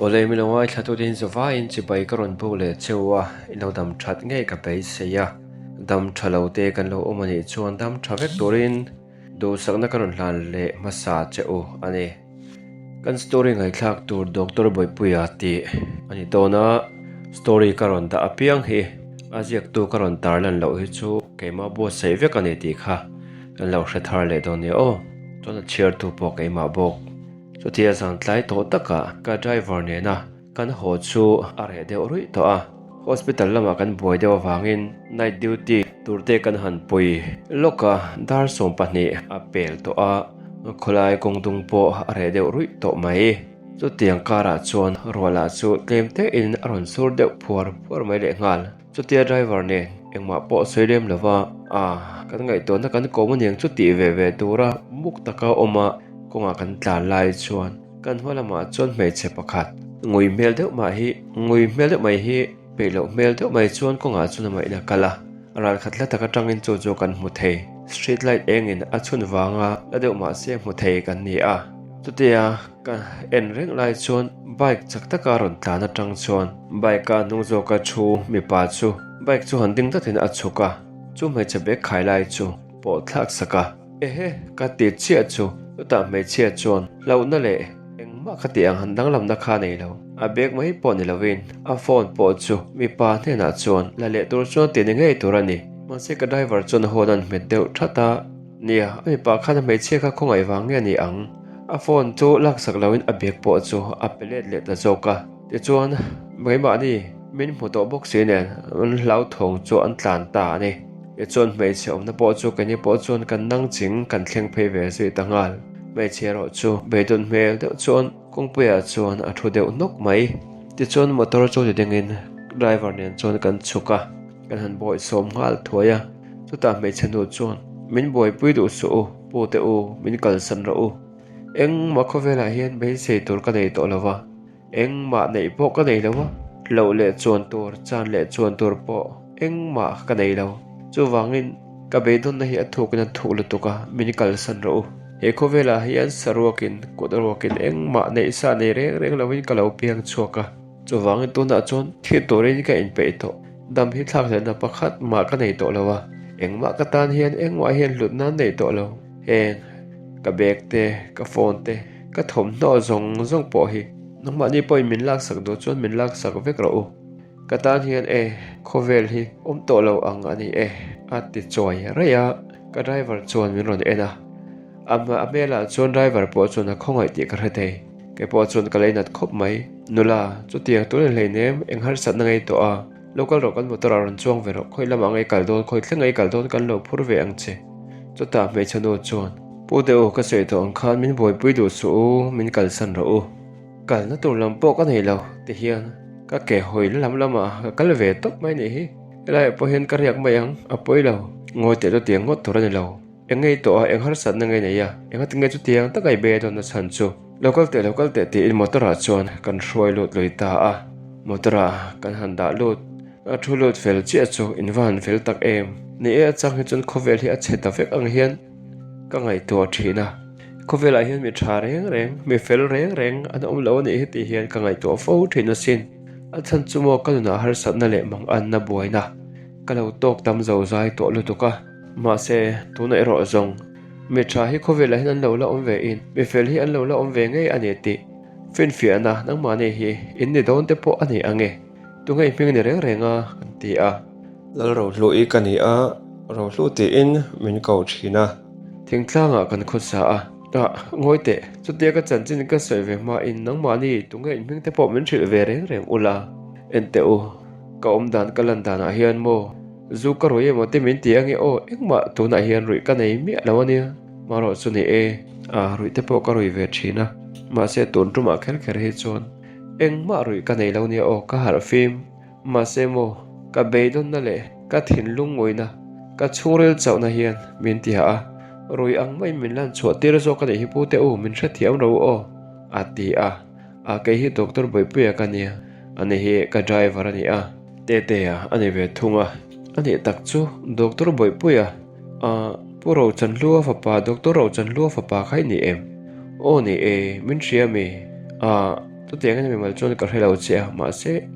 Awle mi lo ngaithla tute in zavaiin chibai ka rawn buk leh cheu a, i lo dam that ngei ka beisei a, dam tha lo te kan lo awm anih chuan dam tha vek turin duhsakna ka rawn hlan leh hmasa che u a ni. Kan story ngaihthlak tur Doctor Bawipuia tih a ni dawn a, story ka rawn dah apiang hi a ziaktu ka rawn tarlan loh hi chu keimah buatsaih vek a ni tih kha kan lo hre thar leh dawn nia aw. Chuan a chhiartu pawh keimah bawk. Chutia zan tlai tawh takah ka driver nena kan haw chu a reh deuh ruih tawh a, hospital lamah kan buai deuh avangin night duty turte kan han pui lawk a, dar 12 a pel tawh a, khawlai kawng dung pawh a reh deuh ruih tawh mai. Chutiang karah chuan ruahlah chu tlem tein a rawn sur deuh phuar phuar mai lehnghal. Chutia driver nen engmah pawh sawi lem lova, ah kan ngaihtuahna kan kawm aniang chu tih ve ve tura muk taka awm a kawngah kan tlan lai chuan kan hma lamah chuan hmeichhe pakhat ngui hmel deuh mah hi ngui hmel deuh mai hi peih loh hmel deuh mai chuan kawngah chuan amah in a kal a, ral khat hla tak atangin chu chu kan hmu thei street light engin a chhun vanga la deuh mah se hmu thei kan ni a, chutia Ka en reng lai chuan bike chak taka rawn tlan atang chuan bike a hnung zawka thu mipa chu bike chu han ding datin a chhuk a, chu hmeichhe bag khai lai chu pawh thlak sak a. Ehe, ka ti chiah chu chutah hmeichhia chuan hlauhna leh engmah ka tih ang han danglamna kha nei lo, a bag mai pawh ni lovin a phone pawh chu mipa hnenah chuan la leh tur chuan ti ni ngei tur a ni. Mahse ka driver chuan a hawn an hmet deuh that a. Nia, a mipa khan a hmeichhia kha khawngaih vang nge a ni ang? A phone chu laksak loin a bag pawh chu a pe let leh ta zawk a. Tichuan, keimahni min hmu tawh bawk si nen an hlauthawng chu an tlan ta a ni. Tichuan hmeichhe awmna pawh chu keini pawh chuan kan nang ching kan thleng phei ve zui ta nghal. Hmeichhe erawh chu beidawn hmel deuh chuan kawngpuiah chuan a thu deuh hnawk mai. Tichuan motor chu ti dingin driver nen chuan kan chhuk a, kan han bawihsawm nghal thuai a. Chutah hmeichhe nu chuan, Min buaipui duh suh u, pu te u, min kalsan rawh u. Engmah khawvelah hian beisei tur ka nei tawh lo va, engmah neih pawh ka nei lo va, hloh leh chuan tur, chan leh chuan tur pawh engmah ka nei lo. Chuvangin, ka beidawnna hi a thukin a thuk lutuk a, min kalsan rawh u. He khawvelah hian saruakin, kut ruakin engmah neih sa nei reng reng lovin ka lo piang chhuak a. Chuvangin tunah chuan thil turin ka inpeih tawh. Dam hi thlak hlenna pakhat mah ka nei tawh lo a, engmah ka tan hian engmah hian hlut nan nei tawh lo. Heng, ka bag te, ka phone te, ka thawmhnaw zawng zawng pawh hi nangmahni pawhin min laksak duh chuan min laksak vek rawh u. Ka tan hian e, khawvel hi awm tawh lo ang a ni e, a ti chuai raih a, ka driver chuan min rawn en a. A hmelah chuan driver pawh chuan a khawngaih tih ka hre thei. Kei pawh chuan ka lei nat khawp mai. Nula, chutiang tun in hleinem, eng harsatna ngei tawh a? Lo kal rawh kan motor ah rawn chuang ve rawh, khawi lamah ngei kal dawn, khawi thleng ngei kal dawn kan lo phur ve ang che. Chutah hmeichhe nu chuan, Pu deuh, ka sawi tawh ang khan min buaipui duh suh u, min kalsan rawh u. Kalna tur lam pawh ka nei lo, ti hian ka ke hawi la lam lamah ka kal ve tawp mai nih hi. Helaiah pawh hian ka riak mai ang, a pawi lo. Ngawi teh chutiang ngawt tur a ni lo. Eng ngei tawh a, eng harsatna ngei nei a, eng ati nge chutiang taka i be dawn na chhan chu. Lo kal teh, lo kal teh tiin motor ah chuan kan hruai lut lui ta a, motor ah kan han dah lut, a thu lut fel chiah chu in va han fel tak em. Ni e, a chang hi chuan khawvel hi a chhe ta vek ang hian ka ngaihtuah thin a, khawvel ah hian mi tha reng reng, mi fel reng reng an awm lo a nih hi tih hian ka ngaihtuah fo thin asin. A chhan chu maw ka nunah harsatna leh manganna buaina ka lo tawk tam zo zai tawh lutuk a. Mahse, tuna erawh zawng, mi tha hi khawvelah hian an lo la awm ve in, mi fel hi an lo la awm ve ngei a ni tih finfiahna nangmahni hi in ni dawn te pawh a ni ang e. Tunge i hming ni reng reng a? kan ti a. Lal Rohlu'i ka ni a, Rohlu tiin min ko thin a. Thingtlangah kan khawsa a, ah, ngawi teh, chutia ka chanchin ka sawi ve hmain nangmahni tunge in hming te pawh min hrilh ve reng reng ula, enteh u, ka awmdan ka lan danah hian maw? Zu ka ruih emaw te min ti ange aw, engmah tunah hian ruih ka nei miah lo ania, marawh chu ni e, ah ruih te pawh ka ruih ve thin a, mahse tun tumah kher kher hi chuan engmah ruih ka nei lo nia aw, ka harh fim, mahse maw ka beidawnna leh ka thinlung ngawihna, ka chhungril chauhna hian min ti hah a, ruih ang maiin min lan chhuah tir zawk a nih hi pu te u, min hrethiam ro aw, a ti a, ah kei hi Doctor Bawihpuia ka nia, ani hi ka driver a ni a. Tetea a ni ve thung a. A nih tak chu Doctor Bawihpuia, Ah, Pu Rochanhlua fapa Doctor Rochanhlua fapa kha i ni em? Aw ni e, min hria mi? Ah, Chutiangin mimal chuan ka hre lo che a, mahse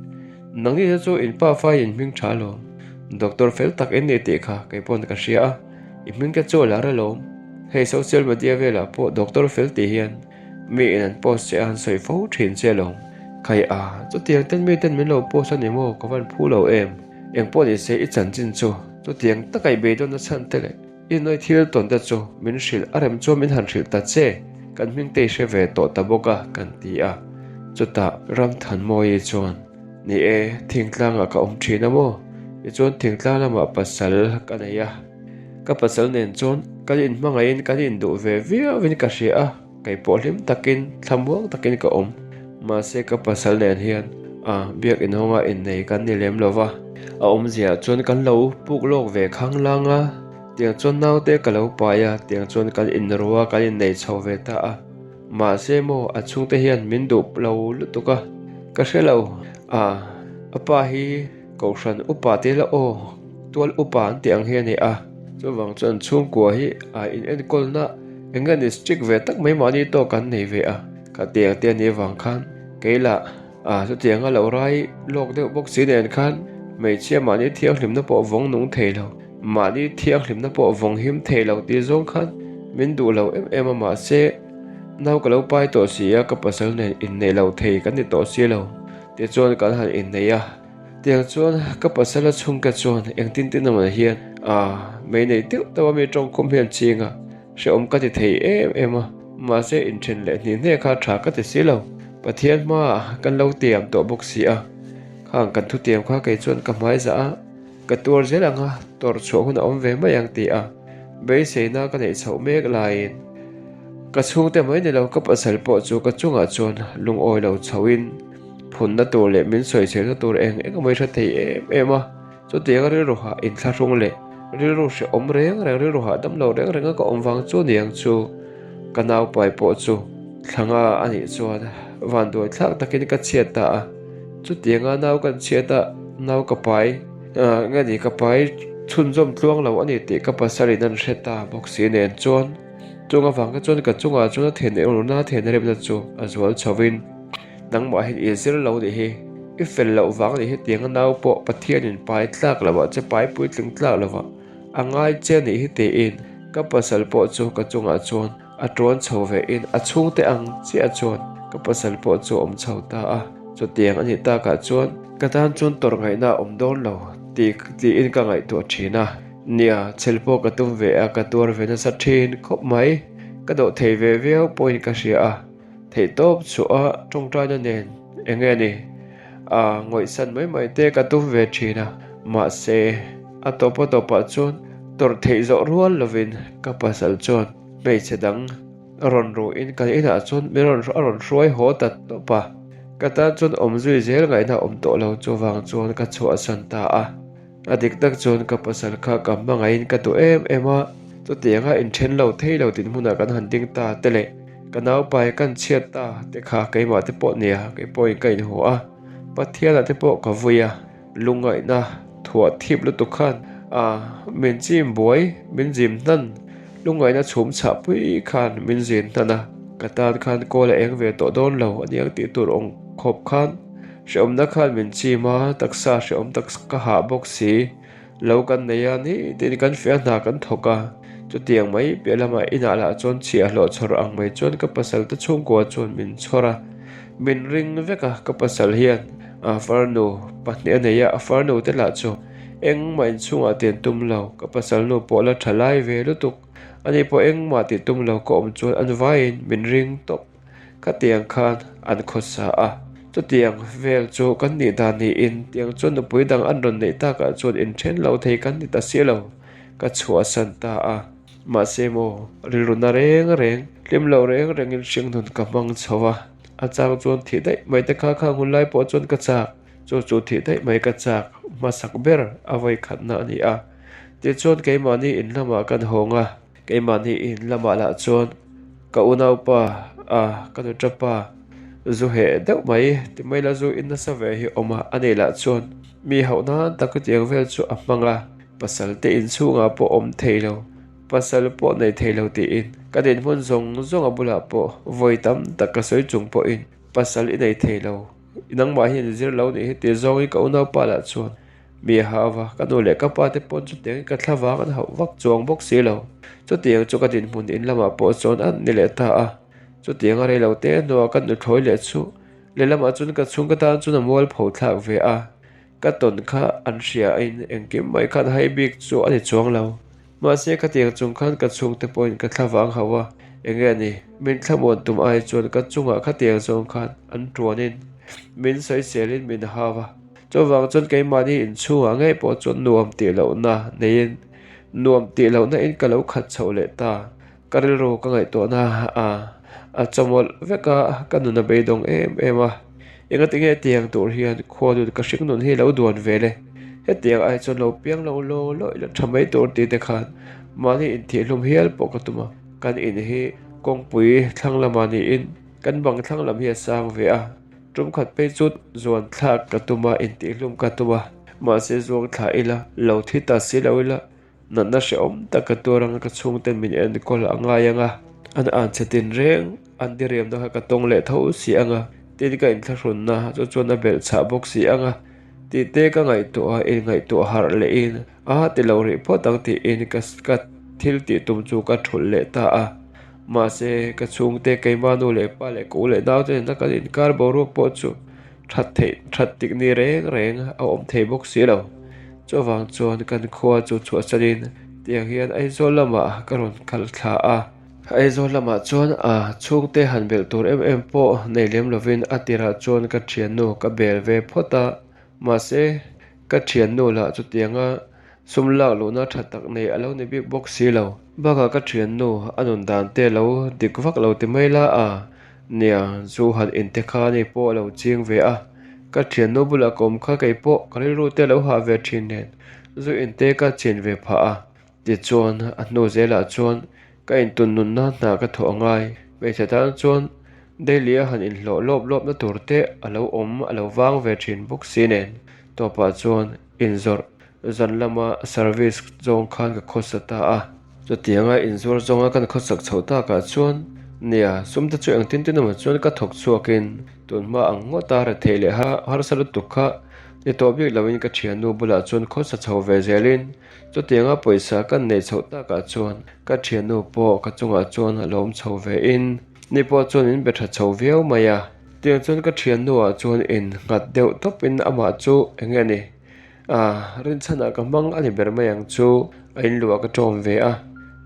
nangni te chu in pa fai in hming tha alawm. Doctor fel tak in ni tih kha kei pawn ka hria a, i hming te chu a lar alawm. Hei social media velah pawh doctor fel tih hian mi in an post che a, an sawi fo thin che alawm. Khai a, chutiang ten mi ten min lo post a ni maw? Ka van phu lo em? Engpawh ni se i chanchin chu chutiang taka i beidawn na chhan te leh i nawi thil tawn te chu min hrilh a rem chuan min han hrilh ta che, kan hming te i hre ve tawh ta bawk a kan ti a. Chutah Ramthanmawii chuan, Ni e, thingtlangah ka awm thin a maw? Tichuan thingtlang lamah pasal ka nei a, ka pasal nen chuan kan inhmangaihin kan induh ve viauin ka hria a. Kei pawh hlim takin, thlamuang takin ka awm. Mahse ka pasal nen hian a biak inhawnga innei kan ni lem lo va, a awmziah chuan kan lo puk lawk ve khanglang a, tiang chuan naute ka lo pai a, tiang chuan kan inru a, kan innei chho ve ta a. Mahse maw a chhungte hian min duh lo lutuk a, ka hre lo. A, a pa hi Kohhran upa te la aw, tual upa an tih ang hi a ni a, chuvang chuan chhungkua hi a in enkawlna eng nge ni strict ve tak mai mahni tawk an nei ve a, khatiang te a nih avang khan kei lah a chutianga lo rai lawk deuh bawk si nen khan hmeichhia mahni thianghlimna pawh vawng nung thei lo, mahni thianghlimna pawh vawng him thei lo tih zawng khan min duh lo em em a mahse nau ka lo pai tawh si a ka pasal nen inneih lo thei kan ni tawh si lo. Tichuan kan han innei a, tiang chuan ka pasal a chhungte chuan engtin tin emaw hian ah mei nei deuh deuh a mi tawngkhum hian ching a, hrehawm ka ti thei em em a, mahse inthen leh hnih hne kha tha ka ti si lo, Pathian hmaah kan lo tiam tawh bawk si a, khang kan thutiam kha kei chuan ka hmai zah a, ka tuar zel ang a, tawrh chhuah hun a awm ve mai ang ti a, beiseina ka neih chhoh mek laiin ka chhungte mai ni lo ka pasal pawh chu ka chungah chuan lungawi lo chhoin phunna tur leh min sawi chhelna tur eng eng mai hre thei em em a, chutianga rilru hah inthlahrung leh rilru hrehawm reng reng rilru hah damlo reng reng a ka awm vang chu niang chu ka naupai pawh chu thlanga a nih chuan vanduai thlak takin ka chhiat ta a, chutianga nau kan chhiat a nau ka pai nge ni ka pai chhunzawm tluang lo a ni tih ka pasalin an hre ta bawk si nen chuan chung avang kha chuan ka chungah chuan a then erawhna a then remna chu a zual chhovin. Nangmah hian i zir lo nih hi, i fel loh vang nih hi tiang a nau pawh Pathianin pai tlak lovah che pai puitling tlak lovah a ngai che nih hi tiin ka pasal pawh chu ka chungah chuan a tuan chho ve in a chhungte ang chiah chuan ka pasal pawh chu a awm chho ta a, chutiang a nih takah chuan ka tan chuan tawrh ngaihna a awm dawn lo tih tiin ka ngaihtuah thin a, nia chhel pawh ka tum ve a ka tuar ve nasa thin khawp mai, ka dawh thei ve viau pawhin ka hria a. Theihtawp chhuah a tawngtaina nen eng nge ni? A ngawihsan mai mai te ka tum ve thin a, mahse a tawp a tawpah chuan tawrh theih zawh rual lovin ka pasal chuan hmeichhe dang rawn ruhin kan inah chuan min rawn a rawn hruai haw ta tawp a, ka tan chuan awm zui zel ngaihna awm tawh lo chuvang chuan ka chhuahsan ta a. A dik tak chuan ka pasal kha ka hmangaihin ka duh em em a, chutianga inthen lo thei lo dinhmunah kan han ding ta te leh ka naupai kan chhiat ta te kha keimah te pawh nia kei pawhin ka inhaw a, Pathianah te pawh ka vui a, lungngaihna thuah thip lutuk khan a min chim buai min zim hnan, lungngaihna chhum chhah pui khan min zin hnan a, ka tan khan kawl a eng ve tawh dawn lo aniang tih tur awng khawp khan. Hrehawmna khan min chim a, taksa hrehawm tak ka hah bawk si. Lo kan nei a ni tiin kan fiah hna kan thawk a. Chutiang mai piah lamah inah lah chuan chhiah hlawh chhawr ang mai chuan ka pasal te chhungkua chuan min chhawr a. Min ring vek a, ka pasal hian a farnu pahnih a nei a, a farnu te lah chu engmah inchhungah tian tum lo, ka pasal nu pawh la tha lai ve lutuk. Ani pawh engmah tih tum lo ka awm chuan an vaiin min ring tawp. Khatiang khan an khawsa a, chutiang vel chu kan nih dan niin tiang chuan nupui dang an rawn neih takah chuan inthen lo thei kan ni ta si lo, ka chhuahsan ta a. Mahse maw, rilru na reng reng, hlim lo reng rengin hringnun ka hmang chho a, a chang chuan thih daih mai te kha khang hun lai pawh chuan ka chak, chu chu thih daih mai ka chak hmasak ber a vawikhatna a ni a. Tichuan keimahni in lamah kan hawng a. Keimahni in lamah lah chuan ka unaupa a ka nuṭa pa zu heh deuh mai ti mai la zu in nasa ve hi awm a, a nei lah chuan mi hauh nan tak chutiang vel chu a hmang a, pasal te inchhungah pawh awm thei lo, pasal pawh nei thei lo tiin ka dinhmun zawng zawng a bulah pawh vawi tam tak ka sawi chung pawhin. Pasal i nei thei lo, nangmah hian i zir lo nih hi tih zawngin ka unaupa lah chuan mi a hau va, ka nu leh ka pa te pawn chutiangin ka thla vang an hauh vak chuang bawk si lo. Chutiang chu ka dinhmun in lamah pawh chuan an ni leh ta a, chutiang a rei lo te hnuah ka nuthlawi leh chu lehlamah chuan ka chhungka tan chuan a mualpho thlak ve a. Ka tawn kha an hria in engkim mai khan hai bik chu a ni chuang lo. Mahse khatiang chung khan ka chhungte pawhin ka thla vang hauh a, enge a ni, min thlamuan tum ai chuan ka chungah khatiang zawng khan an tuanin min sawiselin min hau a. Chuvang chuan keimahni inchhungah ngei pawh chuan nuam tih lohna neiin nuam tih lohna in ka lo khat chhoh leh ta. Ka rilru ka ngaihtuahna a a chawmawlh vek a, ka nun a beidawng em em a. Engatinge tiang tur hian khua nun ka hring nun hi lo duan ve le? Hetiang ai chuan lo piang lo law law ila tha mai tur tih te khan mahni intihhlum hial pawh ka tum a. Kan in hi kawngpui thlang lamah niin kan bang thlang lam hi a sang ve a. Tum khat phei chu zuan thlak ka tum a, intihhlum ka tum a. Mahse zuang thlah ila, lo thi ta si lo ila. Natna hrehawm tak ka tuar anga ka chhungten min enkawl a ngai anga an an chhe tin reng an diriamna kha ka tawng leh tho si anga tin ka inthlahrunna chu chuan a belh chhah bawk si anga tih te ka ngaihtuah a inngaihtuah harh lehin a ti lo rih phawt ang tiin ka ka thil tih tum chu ka thulh leh ta a mahse ka chhungte keimah nu leh pa leh ka u leh naute nena kan inkar boruak pawh chu that theih that tik ni reng reng a awm thei bawk si lo. Chuvang chuan kan khua chu chhuahsanin tiang hian Aizawl lamah ka rawn kal thla a. Aizawl lamah chuan a chhungte han belh tur em em pawh nei lem lovin a tirah chuan ka thiannu ka bel ve phawt a, mahse ka thiannu lah chutianga sum lak luhna tha tak nei a lo ni bik bawk si lo. Bakah ka thiannu a nun dan te lo dik vak lo ti mai la a, Nia, zu han inte kha ni pawh a lo ching ve a, ka thiannu bulah ka awm kha kei pawh ka rilru te lo hah ve thin nen zu inte ka chin ve phah a, tichuan a hnu zelah chuan ka intun nunna hna ka thawh a ngai, hmeichhe tan chuan daily a han inhlawh lawp lawpna tur te a lo awm a lo vang ve thin bawk si nen tawpah chuan inzawrh Zan lama service zawng khan ka khawsa ta a. Chutianga inzuar zawnga kan khawsak chhoh takah chuan, nia, sumte chu engtin tin emaw chuan ka thawk chhuakin tunhma ang ngawta rethei leh harsa lutuk kha ni tawh bik loin ka thiannu bulah chuan khawsa chho ve zelin chutianga pawisa kan neih chhoh takah chuan ka thiannu pawh ka chungah chuan a lawm chho vein ni pawh chuan min be tha chho viau mai a. Tiang chuan ka thiannuah chuan innghat deuh tawpin amah chu eng nge ni? A, rinchhanah ka hmang a ni ber mai ang chu, a inluah ka tawm ve a.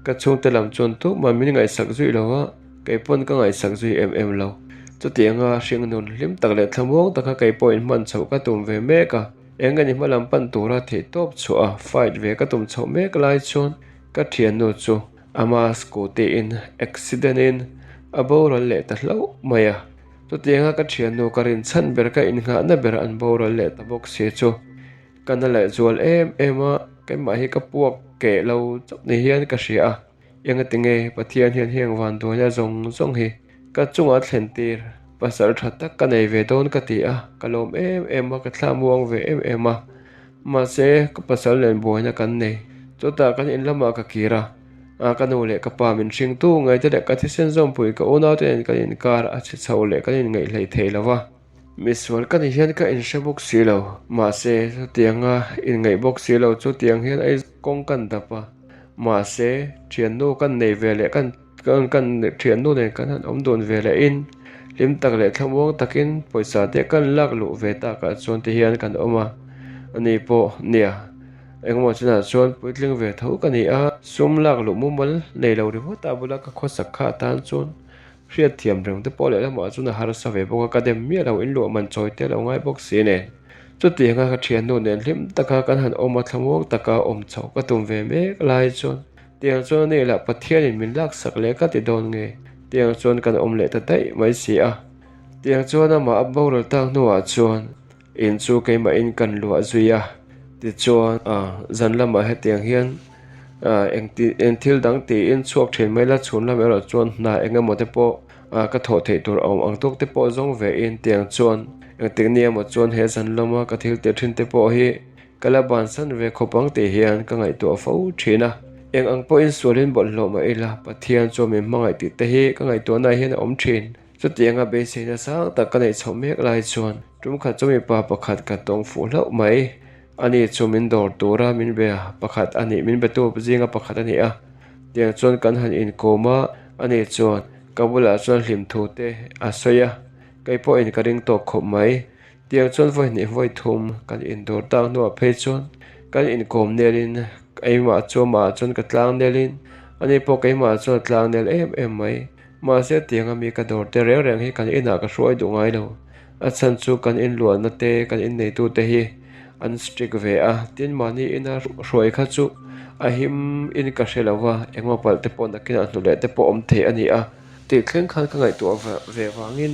Ka chhungte lam chuan tukmah min ngaihsak zui lo a, kei pawn ka ngaihsak zui em em lo. Chutianga hring nun hlim tak leh thlamuang taka kei pawh inhman chhoh ka tum ve mek a, eng ani hma lam pan tura theih tawp chhuah a fight ve ka tum chhoh mek lai chuan ka thiannu chu ama scooty in accident in a boral leh ta hlauh mai a. Chutianga ka thiannu ka rinchhan ber ka innghahna ber an boral leh ta bawk si chu ka na leh zual em em a, keimah hi ka puak keh lo chauh ni hian ka hria a, engatinge Pathian hian heng vanduaina zawng zawng hi ka chungah thlen tir pasal tha tak ka nei ve dawn ka ti a, ka lawm em em a, ka thla muang ve em em a, mahse ka pasal nen buaina kan nei, chutah kan in lamah ka kir a. A ka nu leh ka pa min hringtu ngaite leh ka thisen zawmpui ka unaute nen kan inkar a chhe chho leh kan inngaih hlei thei lo va. Misual ka ni hian ka inhre bawk si lo. Mahse, chutianga inngaih bawk si lo chu tiang hian ai kawng kan dap a. Mahse, thiannu kan nei ve leh kan kan thiannu nen kan han awm dun ve lehin hlim tak leh thlamuang takin pawisa te kan lak luh ve takah chuan ti hian kan awm a. Ani pawh nia. Engemaw chunah chuan puitling ve tho ka ni a, sum lak luh mumal nei lo ringawt a bula ka khawsak kha atan chuan hriatthiam reng te pawh lehlamah chuan a harsa ve bawk a, ka dem miah lo inluah man chawi te lo ngai bawk si nen. Chutianga ka thiannu nen hlim taka kan han awm a thlamuang taka awm chhoh ka tum ve mek lai chuan tiang chuan ani lah Pathianin min laksak leh ka ti dawn nge tiang chuan kan awm leh ta daih mai si a. Tiang chuan amah a boral tak hnuah chuan In chu keimahin kan luah zui a, tichuan zan lamah hetiang hian engti eng thil dang tiin chhuak thin mai la, chhun lam erawh chuan hna eng emaw te pawh ka thawh theih tur a awm ang tawk te pawh zawng ve in tiang chuan engtik ni emaw chuan he zan lama ka thil tih thin te pawh hi ka la bansan ve khawp ang tih hian ka ngaihtuah fo thin a. Eng ang pawhin sualin bawlhhlawh mah ila Pathian chuan min hmangaih tih te hi ka ngaihtuahnaah hian a awm thin. Chutianga beiseina sang tak ka neih chhoh mek lai chuan tum khat chu mipa pakhat ka tawng fuh hlauh mai. Ani chu min dawr tura min be pakhat a nih, min betu zinga pakhat a ni a. Tiang chuan kan han inkawm a, ani chuan ka bulah chuan hlim thu te a sawi a, kei pawhin ka ring tawk khawp mai. Tiang chuan vawi hnih vawi thum kan indawr tak hnuah phei chuan kan inkawm nelin keimah chu amah chuan ka tlang nelin ani pawh keimah chuan a tlang nel em em mai. Mahse tianga mi ka dawr te reng reng hi kan inah ka hruai duh ngai lo. A chhan chu kan inluahna te kan inneitu te hi an strict ve a, tin mahni ina hruai kha chu a him in ka hre lo va, engemaw palh te pawh nakinah hnu leh te pawh awm thei a ni a tih thleng khan ka ngaihtuah ve vangin.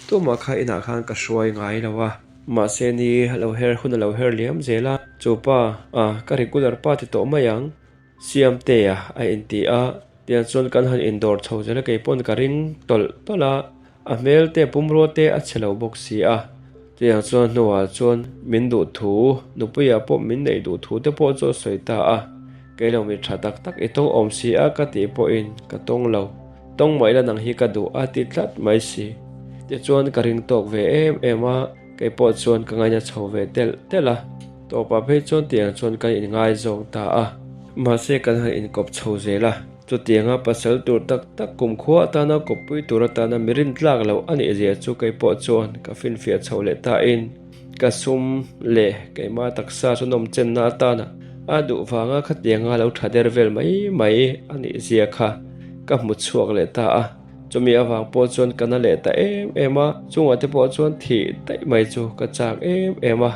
Tumah kha inah khan ka hruai ngai lo a, mahse ni a lo her hun a lo her liam zel a, chu pa a ka regular pa ti tawh mai ang, Siamtea a inti a, tiang chuan kan han indawr chho zel a, kei pawn ka ring tawlh tawlh a, a hmel te pumrua te a chhe lo bawk si a, tiang chuan hnuah chuan min duh thu, nupuiah pawh min neih duh thu te pawh chu a sawi ta a, kei lo mi tha tak tak i tawng awm si a ka tih pawhin ka tawng lo. Tawng mai la nang hi ka duh a ti tlat mai si. Tichuan ka ring tawk ve em em a, kei pawh chuan ka ngaina chho ve telh telh a. Tawpah phei chuan tiang chuan kan inngaizawng ta a. Mahse kan han inkawp chho zel a. Chutianga pasal tur tak tak kumkhua atana kawppui tur atana mi rintlak loh a nih zia chu kei pawh chuan ka finfiah chho leh ta in ka sum leh keimah taksa chu nawmchenna atana a duh vanga khatianga lo tha der vel mai mai a nih zia kha ka hmu chhuak leh ta a, chumi avang pawh chuan ka na leh ta em em a, chungah te pawh chuan thih daih mai chu ka chak em em a,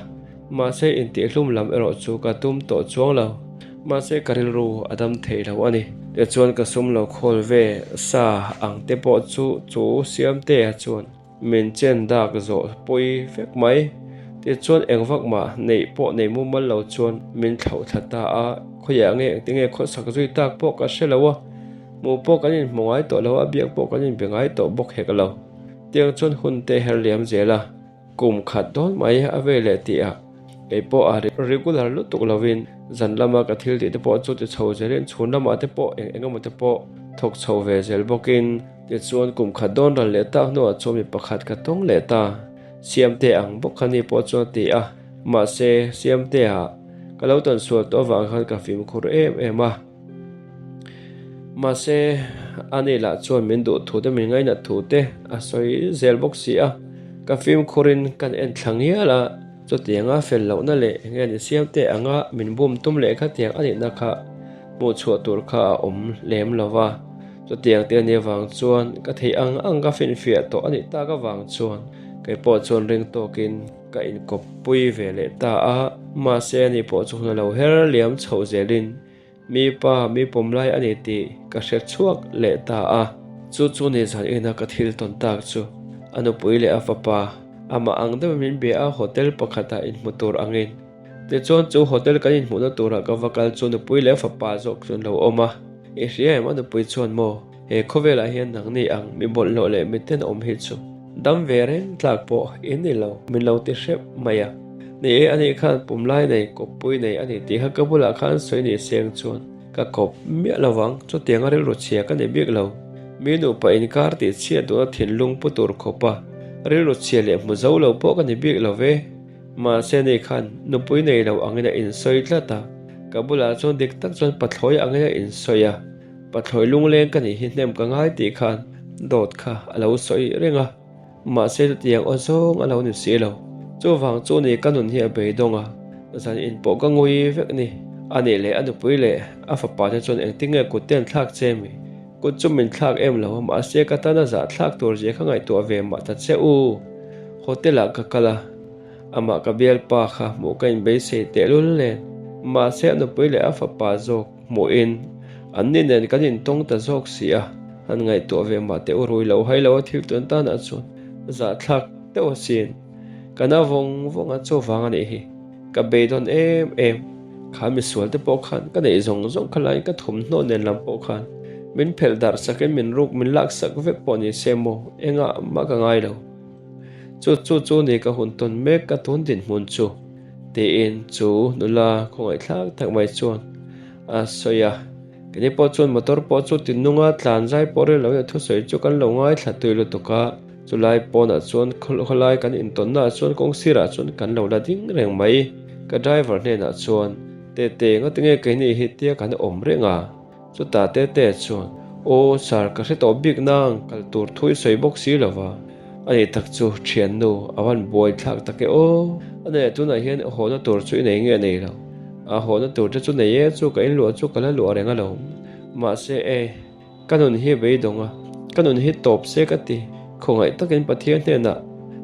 mahse intihhlum lam erawh chu ka tum tawh chuang lo, mahse ka rilru a dam thei lo a ni. Tichuan ka sum lo khawl ve sa ang te pawh chu chu Siamtea chuan Min chen dak zawh pawi vek mai. Tichuan eng vak mah neih pawh nei mumal lo chuan min thlauh thla ta a, khawiah nge engtinge khawsak zui tak pawh ka hre lo a, hmuh pawh kan inhmu ngai tawh lo a, biak pawh kan inbe ngai tawh bawk hek lo. Tiang chuan hun te her liam zel a, kum khat dawn mai a vei leh tih ah kei pawh a regular lutuk lovin zan lama ka thil tih te pawh chu ti chho zelin chhun lamah te pawh eng eng emaw te pawh thawk chho ve zel bawkin Tichuan kum khat dawn ral leh tak hnuah chuan mi pakhat ka tawng leh ta. Siamte ang bawk kha ni pawh chuan a ti a, mahse Siamtea ka lo tawn sual tawh avang khan ka fimkhur em em a. Mahse ani lah chuan min duh thu te min ngainat thu te a sawi zel bawk si a, ka fimkhurin kan en thla ngial a, chutianga fel lohna leh enge ni Siamte anga min bum tum leh khatiang a nihna kha hmuh chhuah tur kha a awm lem lo va. Chutiang te a nih avang chuan ka theih ang ang ka finfiah tawh a nih tak avang chuan kei pawh chuan ring tawkin ka inkawp pui ve leh ta a. Mahse ani pawh chu hun a lo her liam chhoh zelin mi pa mi pawm lai a ni tih ka hre chhuak leh ta a. Chu chu ni zan ina ka thil tawn tak chu a nupui leh a fapa amah ang deuhin min bia a, hotel pakhatah inhmu tur angin Tichuan chu hotel kan inhmuhna turah ka va kal chu nupui leh fapa zawk chu an lo awm a. I hria em a nupui chuan maw? He khawvelah hian nangni ang mi bawlhhlawh leh mi tenawm hi chu dam ve reng tlak pawh in ni lo min lo ti hrep mai a. Ni e anih khan pumlai nei kawppui nei a ni tih kha ka bulah khan sawi ni seng chuan ka kawp miah lo vang chutianga rilru chhia ka ni bik lo. Mi nupa inkar tih chhiat duhna thinlung pu tur khawpa rilru chhia leh hmu zo lo pawh ka ni bik lo ve. Mahse ni khan nupui nei lo angin a insawi tlat a, ka bulah chuan dik tak chuan pathlawi angin a insawi a, pathlawi lungleng ka nih hi hnem ka ngai tih khan dawt kha a lo sawi reng a, mahse chutiang aw zawng a lo ni si lo. Chuvang chu ni ka nun hi a beidawng a, zan in pawh ka ngui vek ni. A nih leh a nupui leh a fapa te chuan engtin nge kut te an thlak che mi? Kut chu min thlak em lo a, mahse ka tan a zah thlak tur zia kha ngaihtuah ve mah ta che u. Hotel ah ka kal a, amah ka bialpa kha hmuh ka inbeisei tehlul nen, mahse a nupui leh a fapa zawk hmuhin an ni nen kan intawng ta zawk si a, han ngaihtuah ve mah teh u rui lo hai lo a thil tun tanah chuan zahthlak deuh asin. Ka na vawng vawng a chuvang a nih hi. Ka beidawn em em. Kha misual te pawh khan ka neih zawng zawng kha laiin ka thawmhnaw nen lam pawh khan min phelh darh sakin min ruk min lak sak vek pawh ni se maw engah mah ka ngai lo. Chu chu chu ni ka hun tawn mek ka tun dinhmun chu tiin chu nula khawngaihthlak tak mai chuan a sawi a. Keini pawh chuan motor pawh chu ti nunga tlan zai pawh ril loin a thusawi chu kan lo ngaithla tui lutuk a. Chulai pawnah chuan khawlai kan intawnna ah chuan kawng sirah chuan kan lo la ding reng mai. Ka driver hnenah chuan, Tete, ngatinge keini hi tia kan awm reng a? Chutah Tete chuan, Aw sir, ka hre tawh bik nang, kal tur thu i sawi bawk si lo va. Ani tak chu thiannu a van buai thlak tak e aw. A nei tunah hian hawhna tur chu i nei nge nei lo? A hawhna tur te chu nei e, chu ka inluah chu ka la luah reng alawm. Mahse e. Ka nun hi beidawng a, ka nun hi tawp se ka ti. Khawngaih takin Pathian hnenah,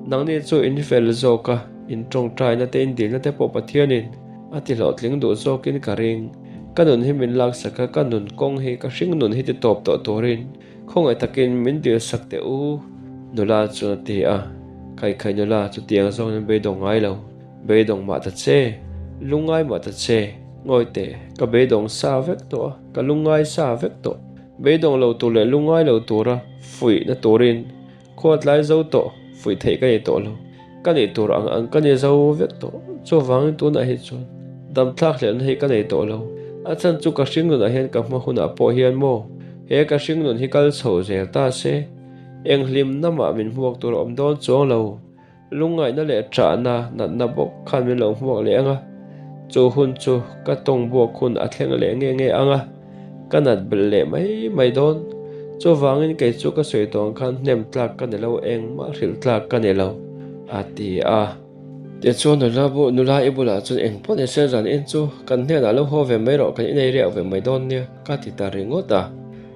Nangni chu in fel zawk a, in tawngtaina te in dilna te pawh Pathianin a ti hlawhtling duh zawkin ka ring. Ka nun hi min laksak a, ka nun kawng hi ka hring nun hi ti tawp tawh turin khawngaih takin min dilsak teh u, nula chuan a ti a. Kaikhai nula, chutiang zawngin an beidawng ngai lo. Beidawng mah ta che, lungngai mah ta che, ngawi teh, ka beidawng sa vek tawh a, ka lungngai sa vek tawh. Beidawng lo tur leh lungngai lo tura fuihna turin khua tlai zo tawh, fuih theih ka ni tawh lo. Ka nih tur ang ang ka ni zo vek tawh. Chuvangin tunah hi chuan damthlak hlelhna hi ka nei tawh lo. A chhan chu ka hringnunah hian ka hma hunah pawh hian maw he ka hringnun hi kal chho zel ta se, eng hlimna mah min hmuak tur a awm dawn chuang lo. Lungngaihna leh ṭahna natna bawk khan min lo hmuak leh ang a, chu hun chu ka tawng buak hun a thleng leh nge nge ang a, ka nat belh leh mai mai dawn. Chuvangin kei chu ka sawi tawng khan hnem tlak ka ni lo, engmah hrilh tlak ka ni lo, a ti a. Tichuan nula bu nula i bulah chuan eng pawh ni se zan in chu kan hnenah lo haw ve mai rawh, kan inei riak ve mai dawn nia, ka ti ta ringawt a.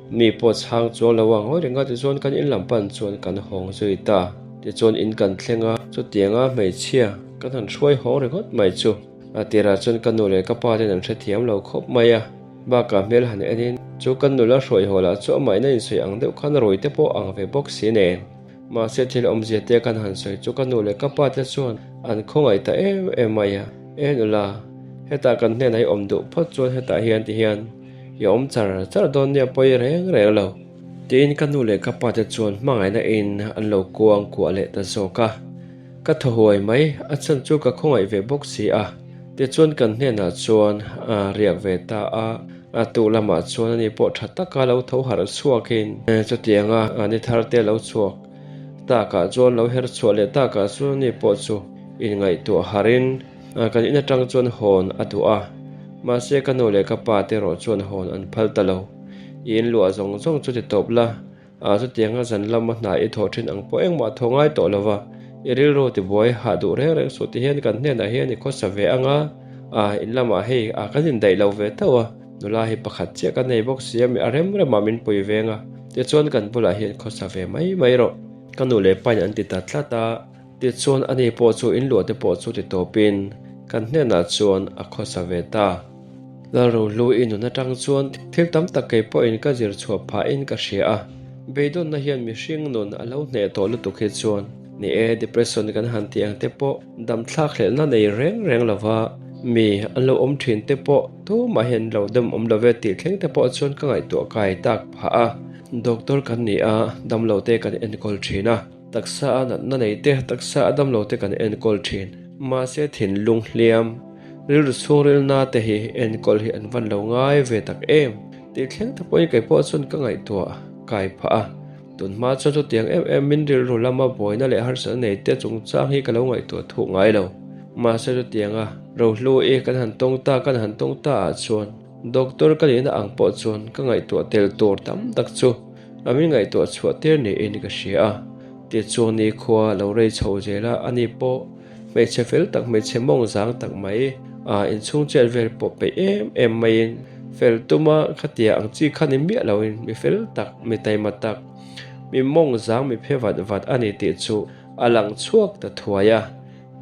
Mi pawh chhang chuang lo a ngawi reng a, tichuan kan in lam pan chuan kan hawng zui ta. Tichuan in kan thleng a, chutianga hmeichhia kan han hruai hawng ringawt mai chu. A tirah chuan ka nu leh ka pa ten an hrethiam lo khawp mai a, bakah hmel han enin chu kan nula hruai haw lah chu amah in a insawi ang deuh khan rui te pawh ang ve bawk si nen. Mahse thil awmzia te kan han sawi chu ka nu leh ka pa te chuan an khawngaih ta em em mai a, E nula, hetah kan hnenah i awm duh phawt chuan hetah hian ti hian I awm char char dawn nia pawi reng reng lo. Tiin ka nu leh ka pa te chuan hmangaihna in an lo kuang kuah leh ta zawk a. Ka thaw huai mai, a chhan chu ka khawngaih ve bawk si a. Tichuan kan hnenah chuan a riak ve ta a, a tuh lamah chuan ani pawh tha taka lo tho harh chhuakin chutianga ni thar te lo chhuak takah chuan lo her chhuah leh takah chuan ani pawh chu inngaihtuah harhin Kan in atang chuan hawn a duh a, mahse ka nu leh ka pa te erawh chuan hawn an phal ta lo. I in luah zawng zawng chu ti tawp la, a chutianga zan lama hna i thawh thin ang pawh engmah thaw ngai tawh lo va, i rilru tibuai hah duh reng reng suh ti hian kan hnenah hian i khawsa ve ang a, a in lamah hei a kan indaih lo ve tauh a, nula hi pakhat chiah ka nei bawk si a, a rem remah min pui veng a, tichuan kan bulah hian khawsa ve mai mai rawh. Ka nu leh pain an ti ta tlat a. Tichuan ani pawh chu in luah te pawh chu ti tawpin kan hnenah chuan a khawsa ve ta. Lalrohlu i nun atang chuan thil tam tak kei pawhin ka zir chhuah phahin ka hria a, beidawnna hian mihring nun a lo hneh tawh lutuk hi chuan ni e, depression kan han tih ang te pawh dam thlak hlelhna nei reng reng lova mi an lo awm thin te pawh tumah hian lo dem awm love tih thleng te pawh chuan ka ngaihtuah kai tak phah a. Doctor kan ni a, damlo te kan enkawl thin a. Taksa a natna nei te, taksa a damlo te kan enkawl thin. Mahse thinlung hliam, rilru chhungrilna te hi enkawl hi an van lo ngai ve tak em? Tih thleng te pawhin kei pawh chuan ka ngaihtuah kai phah a. Tun hma chuan chutiang em em min rilru lama buaina leh harsatna nei te chungchang hi ka lo ngaihtuah thuh ngai lo. Mahse chutianga rohlu i kan han tawng ta kan han tawng ta ah chuan doctor ka nihna ang pawh chuan ka ngaihtuah tel tur tam tak chu A min ngaihtuah chhuah tir niin ka hria a, tichuan nikhua lo rei chho zel a, ani pawh hmeichhe fel tak hmeichhe mawng zang tak mai a inchhung chet vel pawh peih em em maiin fel tuma khatia ang chi kha ni miah loin mi fel tak mi taima tak mi mawng zang mi phe vat vat a ni tih chu a lang chhuak ta thuai a,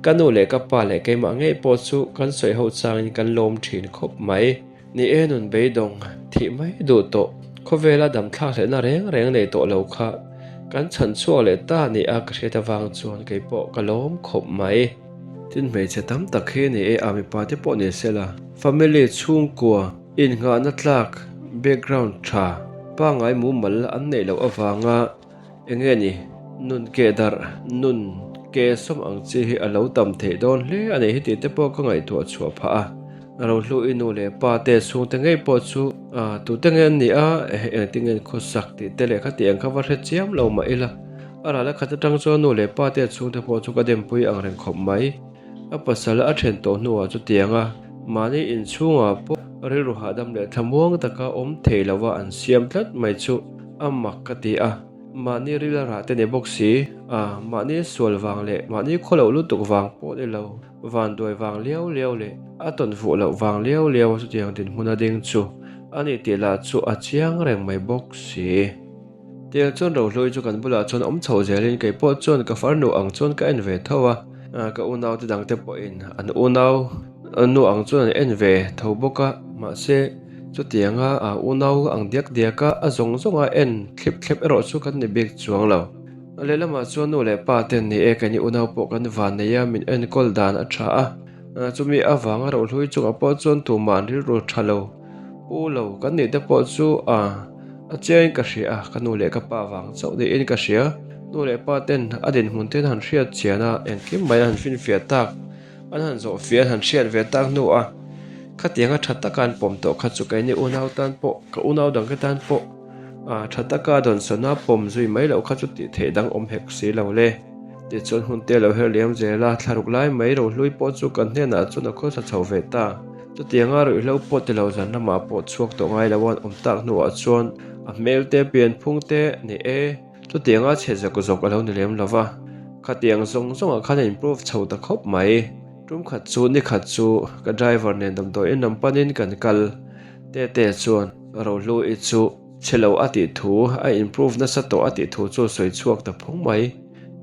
ka nu leh ka pa leh keimah ngei pawh chu kan sawi ho changin kan lawm thin khawp mai. Ni e nun beidawng thih mai duh tawh, khawvela dam thlak hlehna reng reng nei tawh lo kha kan chhan chhuak leh ta ni a ka hriat avang chuan kei pawh ka lawm khawp mai. Tin hmeichhe tam tak hi ni e a mipa te pawh ni sela family chhungkua innghahna tlak background tha pangngai mumal an neih loh avanga Enge ni, nun keh darh, nun ke sawm ang chi hi a lo tam theih dawn hle a ni hi tih te pawh ka ngaihtuah chhuah phah a. Rohlu i nu leh pa te chhungte ngei pawh chu Tute nge an nih a, engtin nge an khawsak tih te leh khati ang kha va hre chiam lo mah ila. A rala khat atang chuan nu leh pa te a chhungte pawh chu ka dempui ang reng khawp mai. A pasal a then tawh hnuah chutiang a, mahni inchhungah pawh rilru hahdam leh thlamuang taka awm thei lova an siam tlat mai chu a mak ka ti a. Mahni ril a rah te ni bawk si, a mahni sual vang leh mahni khawloh lutuk vang pawh ni lo, vanduai vang liau liau leh a tawn fuh loh vang liau liau a chutiang dinhmun a ding chu a ni tih lah chu a chiang reng mai bawk si. Tiang chuan Rohlui chu kan bulah chuan awm chho zelin kei pawh chuan ka farnu ang chuan ka en ve tho a, ka unau te dangte pawhin an unau nu ang chuan an en ve tho bawk a, mahse chutianga unau ang diak diak a a zawng zawng a en thlip thlep erawh chu kan ni bik chuang lo. Lehlamah chuan nu leh pa ten ni e keini unau pawh kan van nei a, min enkawl dan a tha a, chumi avanga Rohlui chungah pawh chuan tumah an rilru tha lo. Pu lo, kan nih te pawh chu a a chiangin ka hria a, ka nu leh ka pa vang chauh niin ka hria. Nu leh pa ten a dinhmun te an han hriat chian a, engkim mai an han finfiah tak, an han zawh fiah an han hriat ve tak hnu a, khatianga tha taka an pawm tawh kha chu keini unau tan pawh, ka unau dangte tan pawh a tha taka dawnsawna pawm zui mai loh kha chu tih theih dang awm hek si lo le. Tichuan hun te lo her liam zel a, thlaruk lai mai rohlui pawh chu kan hnenah chuan a khawsa chho ve ta. Chutianga ruihhlo pawh ti lo zan lamah pawh chhuak tawh ngai lo an awm tak hnuah chuan a hmel te pian phung te ni e, chutianga chhe zawk zawk a lo ni lem lo va, khatiang zawng zawngah khan a improve chho ta khawp mai. Tum khat chu ni khat chu ka driver nen damdawiin lam panin kan kal. Tete chuan Rohlu i chu chhe lo a tih thu, a improve nasa tawh a tih thu chu a sawi chhuak ta phung mai.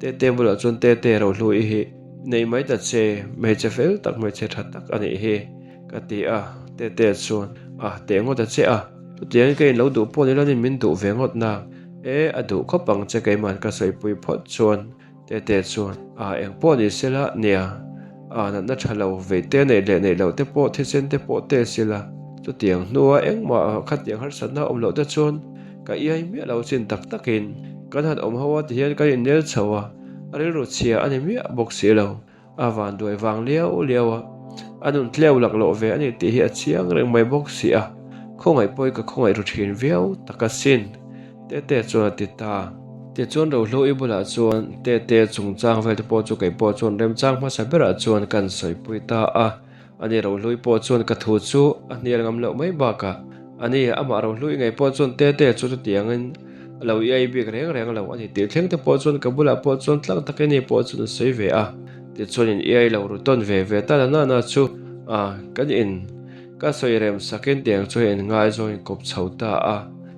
Tete bulah chuan Tete Rohlu i hi Nei mai ta che, hmeichhe fel tak hmeichhe tha tak a nih hi, ka ti a, Tete chuan, Ah, teh ngawt a che a, chutiangin ka inlo duh pawh ni lanin min duh ve ngawt na, e, a duh khawp ang che keima'n ka sawipui phawt chuan, Tete chuan, Ah, eng pawh ni sela, nia, ah, natna tha lo, vei te neih leh neih loh te pawh thisen te pawh teh sela, chutiang hnua engmah khatiang harsatna awm loh te chuan ka iai miah lo chin tak takin kan han awm ho a tihian kan innel chho a, A rilru chhia a ni miah bawk si lo. A vanduai vang liau liau a, a nun tleu laklawh ve a ni tih hi a chiang reng mai bawk si a. Khawngaih pawhin ka khawngaih ru thin viau tak asin, Tete chuan a ti ta. Tichuan Rohluii bulah chuan Tete chungchang vel te pawh chu kei pawh chuan remchang hmasa berah chuan kan sawipui ta a. Ani Rohlui pawh chuan ka thu chu a hnial ngam loh mai bakah ani amah Rohlui ngei pawh chuan Tete chu chutiangin a lo iai bik reng reng lo a ni tih thleng te pawh chuan ka bulah pawh chuan tlang takin ani pawh chuan a sawi ve a. Tichuan in iai lo ru tawn ve ve ta la nana chu a kan in ka sawi rem sakin tiang chu in ngaizawng in kawp chho ta a,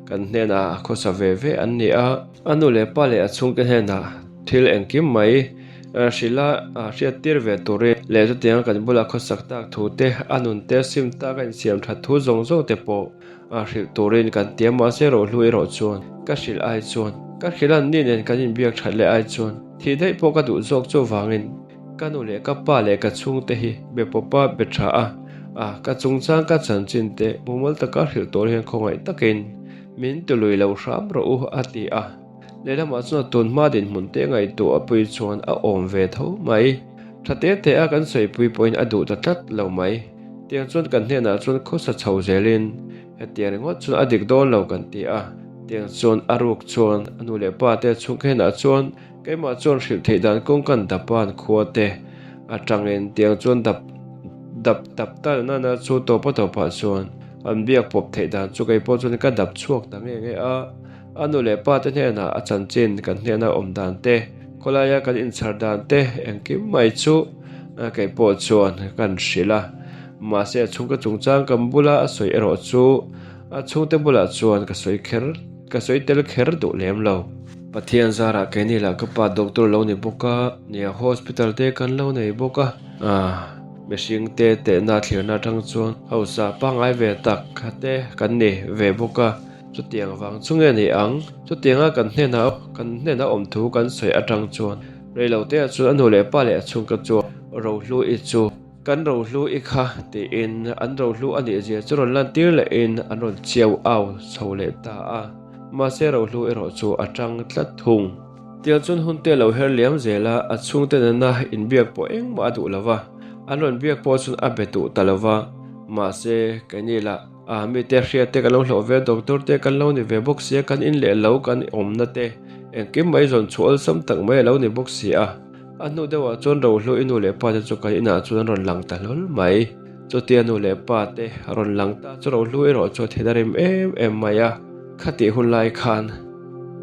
kan hnenah a khawsa ve ve an ni a. A nu leh pa leh a chhungte hnenah thil engkim mai hrilh a hriat tir ve turin leh chutianga kan bula khawsak tak thu te, a nun te sim tak a insiam that thu zawng zawng te pawh hrilh turin kan ti a, mahse rohlu erawh chuan ka hrilh ai chuan ka hrilh an ni nen kan inbiak that leh ai chuan thih daih pawh ka duh zawk chuvangin ka nu leh ka pa leh ka chhungte hi be pawpa be tha a, ka chungchang ka chanchin te mumal taka hrilh tur hian khawngaih takin Min ti lui lo hram rawh u a ti a, lehlamah chuan tun hma dinhmun te ngaihtuah pui chuan a awm ve tho mai. Tha te te a kan sawipui pawhin a duh ta tlat lo mai. Tiang chuan kan hnenah chuan khawsa chho zelin hetiang ringawt chuan a dik dawn lo kan ti a, tiang chuan a ruk chuan a nu leh pa te chhung hnenah chuan keimah chuan hrilh theih dan kawng kan dap a an khua te atangin tiang chuan dap dap dap tal nana chu tawpa tawpah chuan An biak pawp theih dan chu kei pawh chuan ka dap chhuak ta nge nge a, a nu leh pa te hnenah a chanchin kan hnena awm dan te, khawlaia kan inchhar dan te engkim mai chu kei pawh chuan kan hrilh a. Mahse a chhungka chungchang kan bula a sawi erawh chu a chhungte bulah chuan ka sawi kher ka sawi tel kher duh lem lo. Pathian zarah keini lah ka pa doctor lo ni bawk a, nia hospital te kan lo nei bawk a. Mihring te tehna thlirna atang chuan hausa pangngai ve tak te kan ni ve bawk a, chutiang vang chu nge ni ang? Chutianga kan hnena kan hnena awm thu kan sawi atang chuan reilo te ah chuan a nu leh pa leh a chhungka chuan Rohlu i chu kan Rohlu i kha tiin an Rohlu a nih zia chu rawn lantir lehin an rawn chiau au chho leh ta a, mahse Rohlu erawh chu a tang tlat thung. Tiang chuan hun te lo her liam zel a, a chhungte nena inbiak pawh engmah a duh lo va, an rawn biak pawh chuan a be duh ta lo va, mahse keini lah. A mite hriat te kan lo hlawh ve a, doctor te kan lo ni ve bawk si a, kan in leh lo kan awmna te engkim mai zawn chhuah awlsam tak mai a lo ni bawk si a. A hnu deuhah chuan Rohlu i nu leh pa te chu kan inah chuan an rawn lang ta hlawl mai. Chutia nu leh pa te rawn lang ta chu Rohlu erawh chu a then a rim em em mai a, khatih hun lai khan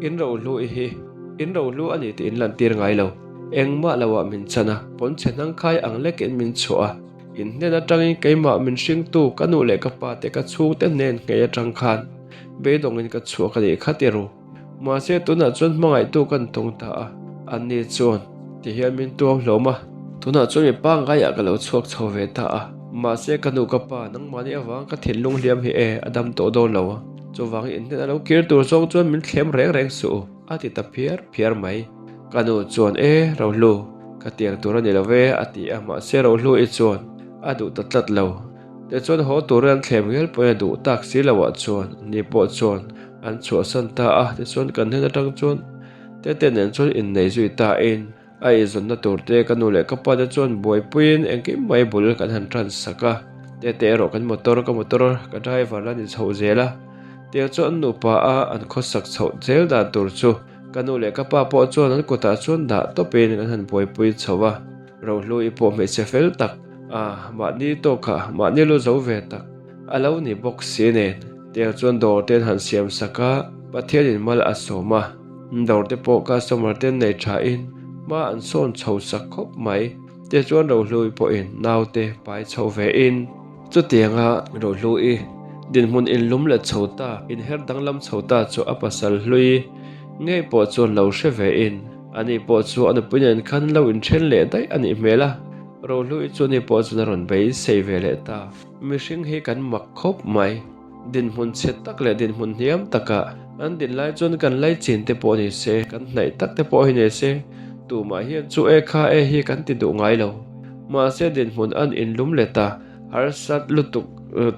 in Rohlu i hi in Rohlu a ni tih in lantir ngai lo. Engmah loah min chan a, pawnchhe hnangkhai ang lekin min chhuah a. In hnen atangin keimah min hringtu ka nu leh ka pa te ka chhungte hnen ngei atang khan beidawngin ka chhuak a nih kha ti ru. Mahse tunah chuan hmangaihtu kan tawng ta a, anni chuan ti hian min tuam hlawm a. Tunah chuan mi pangaiah ka lo chhuak chho ve ta a, mahse ka nu ka pa nangmahni avang ka thinlung hliam hi e a dam tawh dawn lo a, chuvangin in hnen a lo kir tur zawng chuan min thlem reng reng suh u a ti ta phiar phiar mai. Ka nu chuan e Rohlu ka tiang tur a ni lo ve a ti a, mahse Rohlu i chuan a duh ta tlat lo. Tichuan haw turin an thlem ngel pawhin a duh tak si lo ah chuan ni pawh chuan an chhuahsan ta a, tichuan kan hnen atang chuan Tete nen chuan innei zui ta in a eizawnna tur te ka nu leh ka pa te chuan buaipuiin engkim mai bul kan han tan sak a, Tete erawh kan motor ka motor ka driver la ni chhoh zel a, tiang chuan an nupa a an khawsak chhoh zel dan tur chu ka nu leh ka pa pawh chuan an kutah chuan dah tawpin kan han buaipui chho a. Rohlu i pawh hmeichhe fel tak a, mahni tawkah mahni lu zo ve tak a lo ni bawk si nen. Tiang chuan dawr te an han siam sak a, Pathianin mal a sawm a, dawr te pawh customer te an nei tha in hma an sawn chho sak khawp mai. Tichuan Rohlu i pawhin naute pai chho ve in. Chutianga Rohlu i dinhmun inlum let chho ta, inher danglam chho ta chu a pasal hlui ngei pawh chuan lo hre ve in. Ani pawh chu a nupui nen khan lo inthen leh daih a nih hmel a, Rohlui chu ani pawh chuan a rawn beisei ve leh ta. Mihring hi kan mak khawp mai. Dinhmun chhe tak leh dinhmun hniam takah an din lai chuan kan laichin te pawh ni se, kan hnaih tak te pawh hi ni se, tumah hian chu e kha e hi kan ti duh ngai lo. Mahse dinhmun an inlum let a, harsat lutuk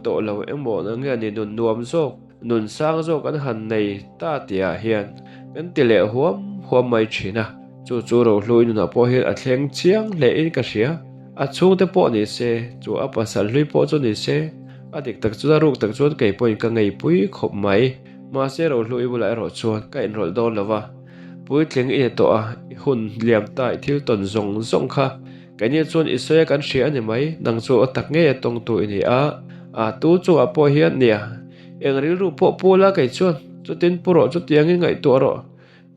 tawh lo emaw nge a ni nun nuam zawk. Nun sang zawk an han nei ta tihah hian kan ti leh huam huam mai thin a, chu chu Rohlui nunah pawh hian a thleng chiang hlein ka hria. A chhungte pawh ni se, chu a pasal hlui pawh chu ni se, a dik tak chuan a ruk tak chuan kei pawhin ka ngeipui khawp mai. Mahse Rohlui bulah erawh chuan ka inrawlh dawn lo va, puitling i ni tawh a, i hun liam ta i thil tawn zawng zawng kha Keini chuan i sawi a kan hria a ni mai, nang chu aw tak ngei a tawngtu i ni a, a tu chungah pawh hian nia, eng rilru pawh pu la kei chuan chutin pu rawh chutiangin ngaihtuah rawh,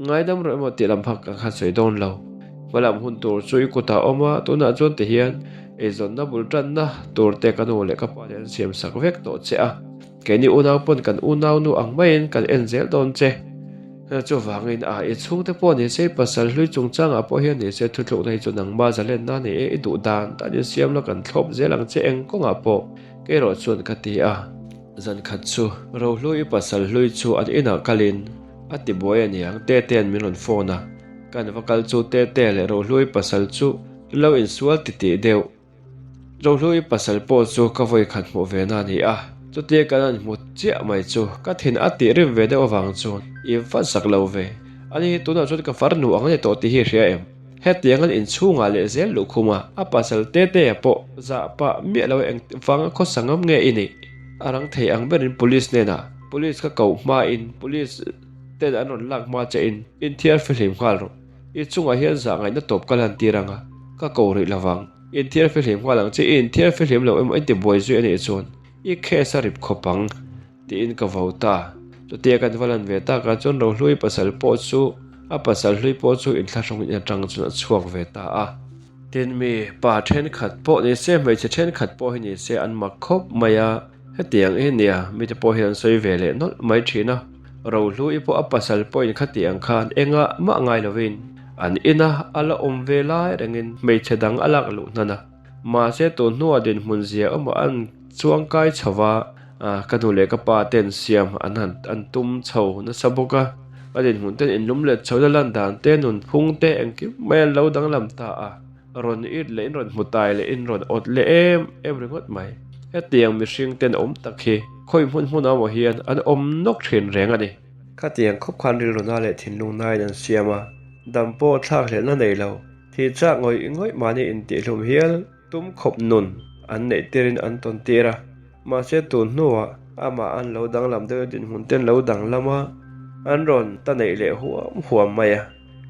ngaidam rawh emaw tih lam phak ka kha sawi dawn lo. Hmalam hun tur chu i kutah awm a, tunah chuan ti hian eizawnna bul tanna tur te ka nu leh ka pa te an siam sak vek tawh che a, keini unau pawn kan unau nu ang maiin kan en zel dawn che. Chuvangin a i chhungte pawh ni se, i pasal hlui chungchangah pawh hian ni se, thuthlukna hi chu nangmah zalenna a ni e, i duh dan dan in siam la kan thlawp zel ang che eng kawngah pawh kei erawh chuan ka ti a. Zan khat chu Rohlui i pasal hlui chu an inah kalin a ti buai a niang, Tetea'n min rawn phone a, kan va kal chu Tetea leh Rohlui pasal chu lo insual titih deuh. Rohlui pasal pawh chu ka vawi khat hmuh ve na a ni a, chutia kan han hmu chiah mai chu ka thin a tih rim ve deuh avang chuan i va zak lo ve. Ani hi tunah chuan ka farnu ang a ni tawh tih hi hria em? Hetiang an inchhungah leh zel luhkhuma a pasal Tetea pawh zah pah miah lo eng vanga khawsa ngam nge i nih? A rang thei ang berin police hnenah police ka koh hmain police ten an rawn lak hma che in inthiar fihlim nghal rawh. I chungah hian zah ngaihna tawp ka lan tir ang a, ka ko rih lo vang. I inthiar fihlim nghal ang che, i inthiar fihlim lo emaw i ti buai zui a nih chuan i case a rip khawp ang, tiin ka vo ta. Chutia kan va lan ve takah chuan Rohlui pasal pawh chu a pasal hlui pawh chu inthlahrung in atang chuan a chhuak ve ta a. Tin mi pa thenkhat pawh ni se, hmeichhe thenkhat pawh hi ni se an mak khawp mai a. Hetiang e nia, mite pawh hian an sawi ve leh nawlh mai thin a. Rohlui pawh a pasal pawhin khatiang khan engah mah ngai lovin an ina a la awm ve lai rengin hmeichhe dang a lak luh hnan a. Mahse tun hnuah dinhmun zia awmah an chuangkai chho va, ka nu leh ka pa ten siam an han an tum chho nasa bawk a. A dinhmun ten inlum let chhohna lan dan te, nunphung te engkim mai an lo danglam ta a. Rawn it leh in rawn hmu tai leh in rawn awt leh em em ringawt mai. Hetiang mihring ten awm tak hi khawi hmun hmun amaw hian an awm nawk thin reng a ni. Khatiang khawp khan rilruna leh thinlung nain an siam a, dam pawh thlak hlelhna nei lo, thih chak ngawih ngawih mahni intihhlum hial tum khawp nun an neih tirin an tawn tir a. Mahse tun hnuah. Amah an lo danglam deuh a dinhmun te an lo danglam a, an rawn ta neih leh huam huam mai a.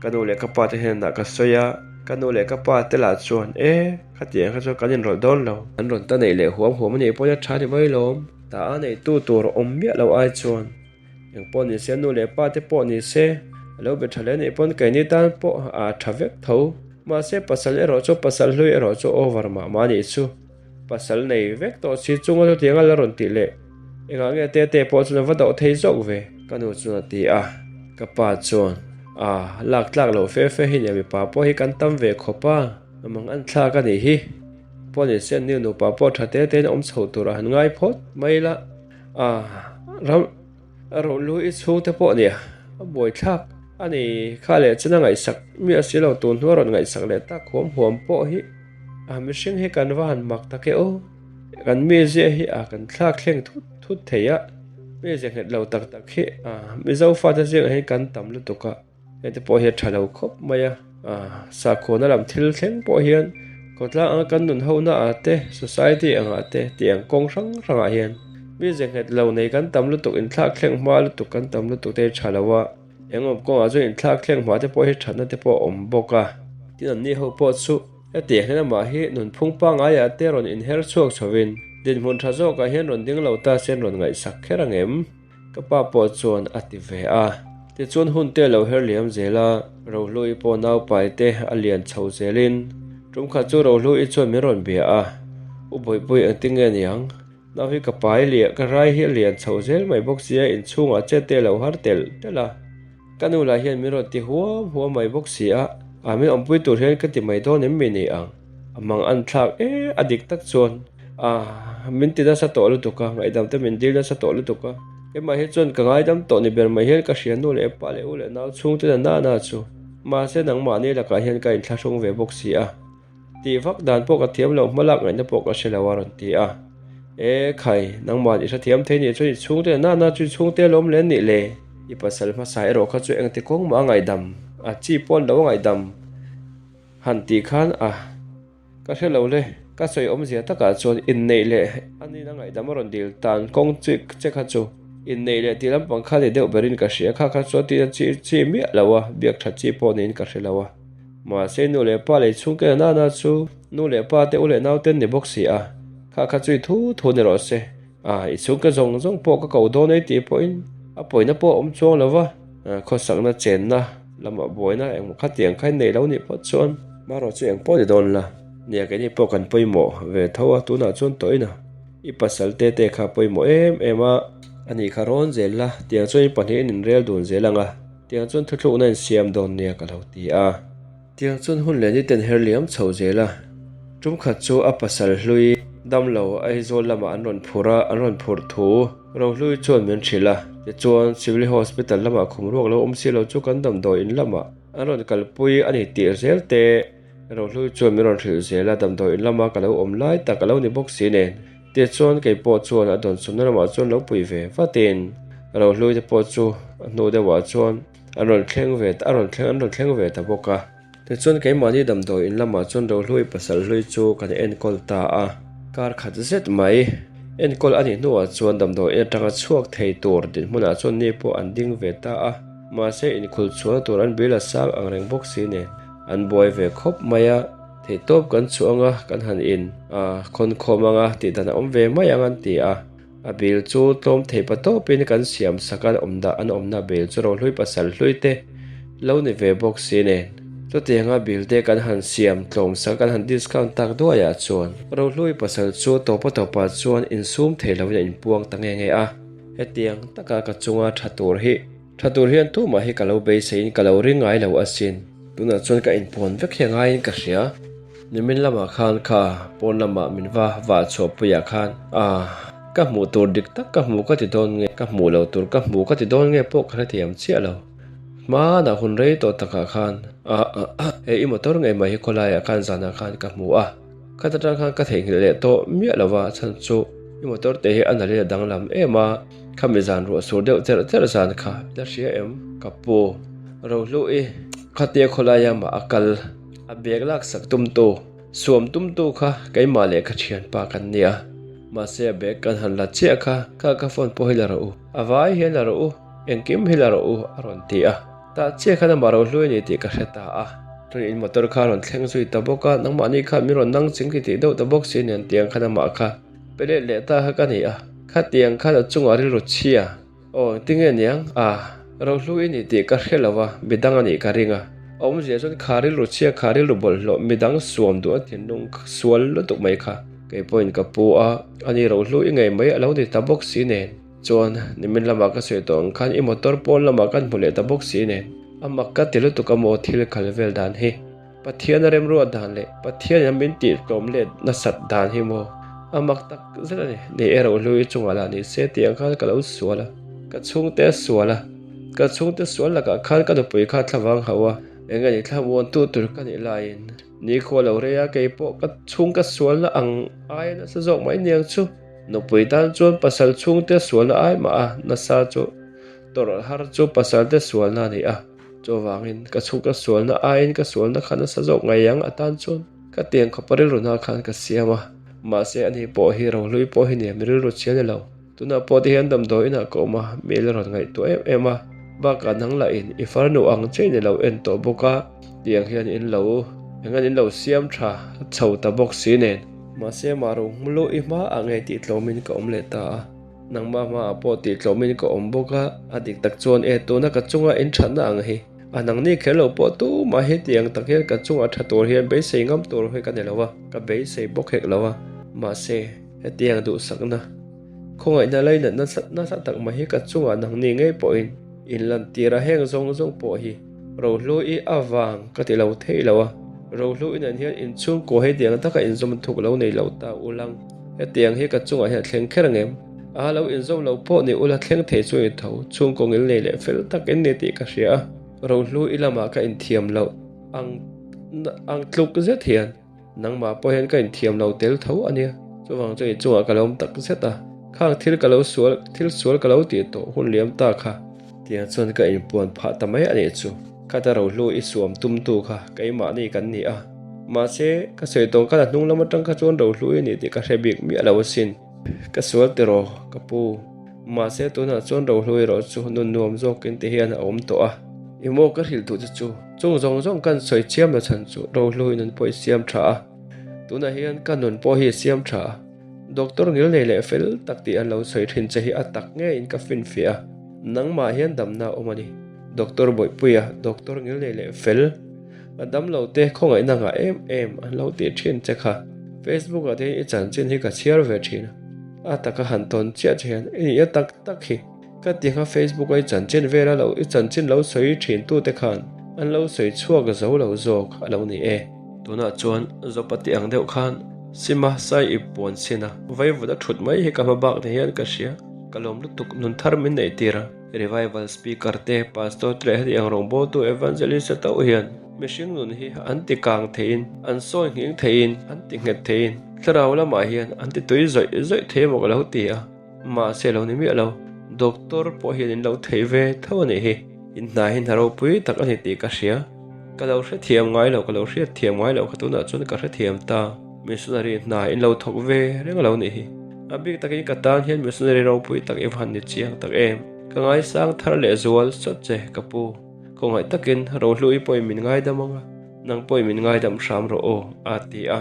Ka nu leh ka pa te hnenah ka sawi a, ka nu leh ka pa te lah chuan e khatiang kha chuan kan inrawlh dawn lo. An rawn ta neih leh huam huam a nih pawhin a tha ni mai lawm. Ta a neihtu tur awm miah lo ai chuan eng pawh ni se nu leh pa te pawh ni se a lo be tha hle nih pawn keini tan pawh a tha vek tho. Mahse pasal erawh chu pasal hlui erawh chu over mah mah a nih chu. Pasal nei vek tawh si chunga chutiang a la rawn tih leh engah nge Tete pawh chuan a va doh thei zawk ve? Ka nu chuan a ti a, ka pa chuan A, lak tlak loh fe fe hi nia mipa pawh hi kan tam ve khawp a, a mang an thlak a nih hi. Pawh ni se an ni nupa pawh tha te tein awm chho tur a han ngai phawt mai la, a, ram a rohlu i chhungte pawh nia a buai thlak a ni kha leh chuan a ngaihsak miah si lo tun hnu a rawn ngaihsak leh tak huam huam pawh hi. A mihring hi kan va han mak tak e aw. Kan mizia hi a kan thlak thleng thut thut thei a, mizia nghet lo tak tak hi a Mizo fate zingah hian kan tam lutuk a, hete pawh hi a tha lo khawp mai a. A sakhuana lam thil thleng pawh hian khawtlang anga kan nun ho naah te, society angah te tih ang kawng hrang hrangah hian mizia nghet lo nei kan tam lutuk, inthlak thleng hma lutuk kan tam lutuk te hi tha lo a. Eng awm kawngah chuan inthlak thleng hma te pawh hi thatna te pawh a awm bawk a. Tin anni ho pawh chu hetiang hian amah hi nunphung pangaiah te rawn inher chhuak chhovin dinhmun tha zawkah hian rawn ding lo ta se an rawn ngaihsak kher ang em? Ka pa pawh chuan a ti ve a. Tichuan hun te a lo her liam zel a, Rohluii pawh naupai te a lian chho zelin tumkhat chu Rohluii chuan min rawn bia a, U Bawihpui engtin nge niang? Nau hi ka pai liah, ka rai hi a lian chho zel mai bawk sia, inchhungah chet te a lo har telh telh a. Ka nu lah hian min rawn ti huam huam mai bawk si a, a min awmpui tur hian ka ti mai dawn em mi ni ang? A mang an thlak e, a dik tak chuan a min ti nasa tawh lutuk a, ngaihdam te min dil nasa tawh lutuk a. Keimah hi chuan ka ngaidam tawh ni ber mai hian ka hria nu leh pa leh u leh nau chhungte na nana chu. Mahse nangmahni lakah hian ka inthlahrung ve bawk si a. Tih vak dan pawh ka thiam lo, hmalak ngaihna pawh ka hre lo a rawn ti a. E khai, nangmah i hrethiam thei nih chuan i chhungte na na chu i chhungte alawm le nih le. I pasal hmasa erawh kha chu engti kawng mah a ngaihdam, a chi pawh an lo a ngaihdam han tih khan a ka hre lo le. Ka sawi awmzia takah chuan inneih leh anin a ngaihdam a rawn dil tan kawng chi che kha chu inneih leh tih lampang kha ni deuh berin ka hria, kha kha chuan tihna chi chi miah lo a, biak that chi pawh niin ka hre lo a. Mahse nu leh pa lei chhung ke na na chu nu leh pa te u leh nau ten ni bawk si a, kha kha chu i thu thu ni rawh se. A, i chhung ke zawng zawng pawh ka ko dawn ei tih pawhin a pawina pawh a awm chuang lo va, khawsakna chenna lamah buaina engmaw khatiang kha in nei lo nih phawt chuan marawh chu eng pawh ni dawn la. Nia keini pawh kan pawimawh ve tho a, tunah chuan tawhin a i pasal te te kha pawimawh em em a, ani kha rawn zel la, tiang chuan i pahnihin inrel dun zel ang a. Tiang chuan thuthlukna in siam dawn nia ka lo ti a. Tiang chuan hun leh niten her liam chho zel a. Tum khat chu a pasal hlui damlo Aizawl lamah an rawn phur a, an rawn phurh thu Rohlui chuan min hrilh a. Tichuan Civil Hospital lamah khum ruak lo awm si lo chu kan damdawi in lamah an rawn kalpui a ni tih zel te Rohlui chuan min rawn hrilh zel a, damdawi in lama ka lo awm lai tak a lo ni bawk si nen. Tichuan kei pawh chuan a dawnsawmna lamah chuan lo pui ve vatin Rohlui te pawh chu a hnu deuhah chuan an rawn thleng ve a rawn thleng an rawn thleng ve ta bawk a. Tichuan keimahni damdawi in lamah chuan Rohlui pasal hlui chu kan enkawl ta a, kar khat zet mai enkawl a nih hnuah chuan damdawi in atanga chhuak thei tur dinhmunah chuan ni pawh an ding ve ta a, mahse inkhul chhuahna tur an bil a sang ang reng bawk si nen an buai ve khawp mai a. Theihtawp kan chhuah anga kan han in a khawn khawm anga tih dan a awm ve mai ang an ti a. A bil chu tlawm thei pa tawpin kan siam sak a awm dah an awmna bil chu rohlui pasal hlui te lo ni ve bawk si nen. Chutianga bil te kan han siam tlawm sak a kan han discount tak duaiah chuan rohlui pasal chu tawpa tawpah chuan insum thei lovin a inpuang ta nge nge a. Hetiang taka ka chunga tha tur hi. Tha tur hian tumah hi ka lo beiseiin ka lo ring ngai lo asin. Tunah chuan ka inpuan vek hi a ngaiin ka hria. Nimin lamah khan kha pawn lamah min va vah chhuah puiah khan ah ka hmuh tur dik tak ka hmu ka ti dawn nge, ka hmuh lo tur ka hmu ka ti dawn nge pawh ka hrethiam chiah lo. Hmanah hun rei tawh takah khan ah hei i motor ngei mai hi khawlaiah khan zanah khan ka hmu a. Khat atang khan ka theihnghilh leh tawh miah lo va, chhan chu i motor te hi a nalin a danglam em a, khami zan ruah sur deuh cherh cherh zan kha i la hria em? Ka pu, Rohlu'i khatia khawlaia mah a kal, a bag laksak tumtu, suam tumtu kha keimah leh ka thianpa kan nia. Mahse a bag kan han la chiah kha, kha ka phone pawh hi la rawh u, a vai hian la rawh u, engkim hi la rawh u a rawn ti a. Tah chiah khan amah rohlui a ni tih ka hre ta a. Chuan in motor kha a rawn thleng zui ta bawk a, nangmahni khan min rawn nang ching ti tih deuh ta bawk si nen tiang khan amah kha pe let leh ta kha ka ni a. Khatiang khan a chungah rilru chhia. Aw engtinge niang? A, rohlu i ni tih ka hre lo a, midang a nih ka ring a. A awmzia chuan kha rilru chhia, kha rilru bawlhhlawh, midang suam duh a thinlung sual lutuk mai kha. Kei pawhin ka pu a, ani rohlu i ngei mai a lo ni ta bawk si nen. Chuan, nimin lamah ka sawi tawh ang khan i motor pawn lamah kan hmu leh ta bawk si nen. A mak ka ti lutuk a maw thil khal vel dan hi. Pathian a remruat dan leh Pathianin a min tih tlawm let nasat dan hi maw a mak tak zet a ni. Ni e rohlui chungah lah ni se tih ang khan ka lo sual a, ka chhungte a sual a, ka chhungte sual lakah khan ka nupui kha thlavang hauh a, eng nge ni thlamuantu tur ka nih laiin nikhua lo rei a, kei pawh ka chhung ka sualna ang aia nasa zawk mai niang chu. Nupui tan chuan pasal chhungte sualna ai mah a nasa chu tawrh har chu pasalte sualna a ni a. Chuvangin ka chhuk ka sualna aiin ka sualna kha nasa zawk ngei ang atan chuan ka tiang khawpa rilru hna khan ka siam a. Mahse ani pawh hi rohlui pawh hi nia mi rilru chhia ni lo. Tunah pawh te hian damdawi inah ka awm a, mi la rawn ngaihtuah em em a. Bakah nang lah in i farnu ang che in i lo en tawh bawk a, tiang hian in lo eng an in lo siam tha chho ta bawk si nen. Mahse mah ro hmulo i hma ah ngei tih tlawmin ka awm leh ta a. Nangmah hmaah pawh tih tlawmin ka awm bawk a, a dik tak chuan e tuna ka chunga in thatna ang hi. A nangni kher lo pawh tumah hi tiang tak hian ka chunga tha tur hian beisei ngam tur hi ka ni lo a, ka beisei bawk hek lo a. Mahse, hetiang duhsakna, khawngaihna lainatna nasa tak mai hi ka chunga nangni ngei pawhin in lantir a, heng zawng zawng pawh hi rohlu i avang ka ti lo thei lo a. Rohlu i nen hian inchhungkaw hetiang taka inzawm thuk lo nei lo ta ulang. Hetiang hi ka chungah hian a thleng kher ang em? A lo inzawm lo pawh ni ula thleng thei chu i tho, chhungkaw ngil nei leh fel tak in ni tih ka hria a, rohlu i lamah ka inthiam loh ang ang tluk zet hian nangmah pawh hian ka inthiam lo tel tho a nia. Chuvang chu i chungah ka lo awm tak zet a, khang thil ka lo sual thil sual ka lo tih tawh hun liam ta kha. Tiang chuan ka inpuan phah ta mai a nih chu. Khata rohlu i suam tumtu kha keimahni kan ni a. Mahse, ka sawi tawng khan a hnung lam atang kha chuan rohlui a ni tih ka hre bik miah lo asin. Ka sual tiraw, ka pu. Mahse, tunah chuan rohlui erawh chu nun nuam zawkin ti hian a awm tawh a. I maw ka hrilh duh che chu, chung zawng zawng kan sawi chiam lo chhan chu rohlui nun pawh i siam tha a. Tunah hian ka nun pawh hi i siam tha a. Doctor ngil nei leh fel tak tih an lo sawi thin che hi a tak ngeiin ka finfiah a. Nangmah hian damna a awm a ni. Doctor Bawihpuia, Doctor ngil nei leh fel. A damlo te khawngaihna ngah em em an lo tih thin che kha. Facebook ah te hian i chanchin hi ka chhiar ve thin a. A taka han tawn chiah che hian i nihna tak tak hi. Ka ti kha Facebook a i chanchin vel a lo i chanchin lo sawi thin tu te khan an lo sawi chhuak zo lo zawk a lo ni e. Tunah chuan Zawpati ang deuh khan Sima sai ip puan chhin a vaivut a thut mai hi ka hma bak ni hian ka hria. Ka lawm lutuk nun thar min neih tir a. Revival Speaker te, Pastor te leh heti ang rawngbawltu Evangelist te tauh hian mihring nun hi an ti kang theiin, an sawi nghing theiin, an ti nghet theiin, thlarau lamah hian an ti tui zawih zawih thei emaw ka lo ti a, mahse lo ni miah lo. Doctor pawh hian in lo thei ve tho a nih hi. In hna hi hna ropui tak a ni tih ka hria. Ka lo hrethiam ngai lo, ka lo hriatthiam ngai lo kha tunah chuan ka hrethiam ta. Missionary hna in lo thawk ve reng a lo nih hi. A bik takin ka tan hian missionary ropui tak i van ni chiang tak em. Ka ngaisang thar leh zual sawt che ka pu. Khawngaih takin Rohluii pawhin min ngaidam ang a, nang pawhin min ngaidam hram rawh aw a ti a.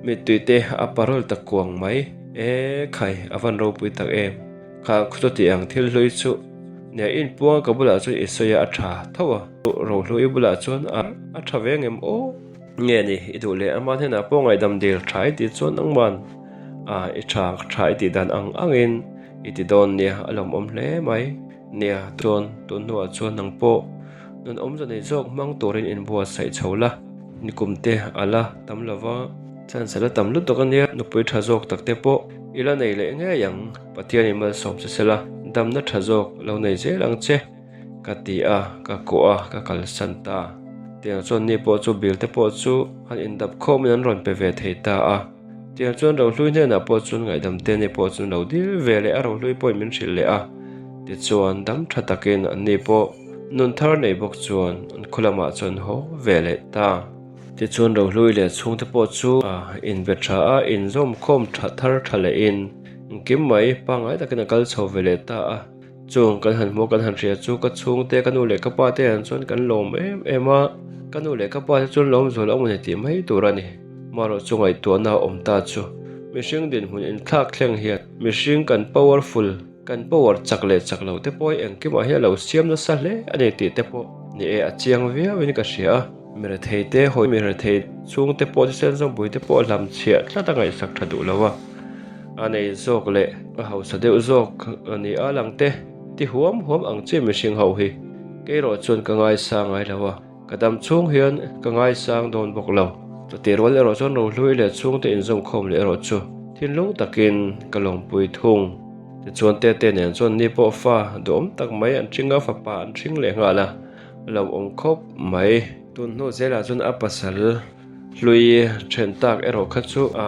Mittui te a parol ta kuang mai. E khai, a van ropui tak em. Kha khutu tih ang thil hlui chu nia inpuang ka bulah chuan i sawi a a tha tho a. Rohluii bulah chuan a a tha ve ngem aw. Nge ni, i duh leh ama hnenah pawh ngaihdam dil tha i tih chuan nangman a i tha tha i tih dan ang angin i ti dawn nia a lawmawm hle mai. Nia, chuan tun hnuah chuan nang pawh nun awmze nei zawk hmang turin inbuatsaih chho la, nikum te a la tam lo va, chance a la tam lutuk a nia, nupui tha zawk tak te pawh i la nei leh ngei ang, Pathianin malsawm che sela, damna tha zawk lo nei zel ang che. Ka ti a, ka kuah a, ka kalsan ta. Tiang chuan ni pawh chu bill te pawh chu han indap khawmin an rawn pe ve thei ta a. Tiang chuan Rohlui hnenah pawh chuan ngaihdam te ni pawh chuan lo dil ve leh a, Rohlui pawhin min hrilh leh a. Tichuan dam tha takin an ni pawh nun thar nei bawk chuan an khaw lamah chuan haw ve leh ta. Tichuan Rohlui leh chhungte pawh chu inbe tha a, inzawm khawm tha thar tha lehin. Engkim mai pangngai takin a kal chho ve leh ta a. Chung kan han hmuh kan han hria chu ka chhungte ka nu leh ka pa te an chuan kan lawm em em a, ka nu leh ka pa te chuan lawm zual awm a ni tih mai tur a ni. Marawh chu ngaihtuahna a awm ta chu mihring dinhmun inthlak thleng hian mihring kan powerful, kan power chak leh chak lo te pawh hi engkimah hian a lo siam nasa hle a ni tih te pawh ni e a chiang viau in ka hria a. Mirethei te hawi mirethei chhungte pawh thisen zawngpui te pawh hlamchhiah tlat a ngaihsak tha duh lo a. A nei zawk leh a hausa deuh zawk a ni a lang te ti huam huam ang che mihring ho hi. Kei erawh chuan ka ngaisang ngai lo a, ka dam chhung hian ka ngaisang dawn bawk lo. Chutih rual erawh chuan rohlui leh chhungte inzawmkhawm leh erawh chu thinlung takin ka lawmpui thung. Tichuan Tete nen chuan ni pawh fa duhawm tak mai an hring a, fapa an hring leh nghal a, lawmawm khawp mai. Tun hnu zelah chuan a pasal. Hlui then tak erawh kha chu a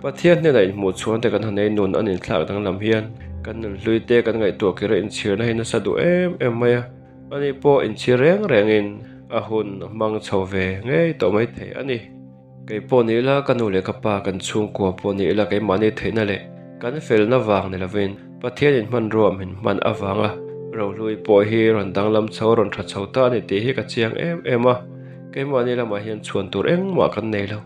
Pathian hnenah inhmuh chhuan te kan han ei nun an inthlak danglam hian kan nun hlui te kan ngaihtuah kir a inchhirna hi nasa duh em em mai a, ani pawh inchhir reng rengin a hun a hmang chho ve ngei tawh mai thei a ni. Kei pawh ni ila ka nu leh ka pa kan chhungkua pawh ni ila keimahni theihna leh kan felna vang ni lovin Pathian in hmanrua min hman avanga rohlui pawh hi rawn danglam chho rawn tha chho ta a ni tih hi ka chiang em em a. Keimahni lamah hian chhuan tur engmah kan nei lo.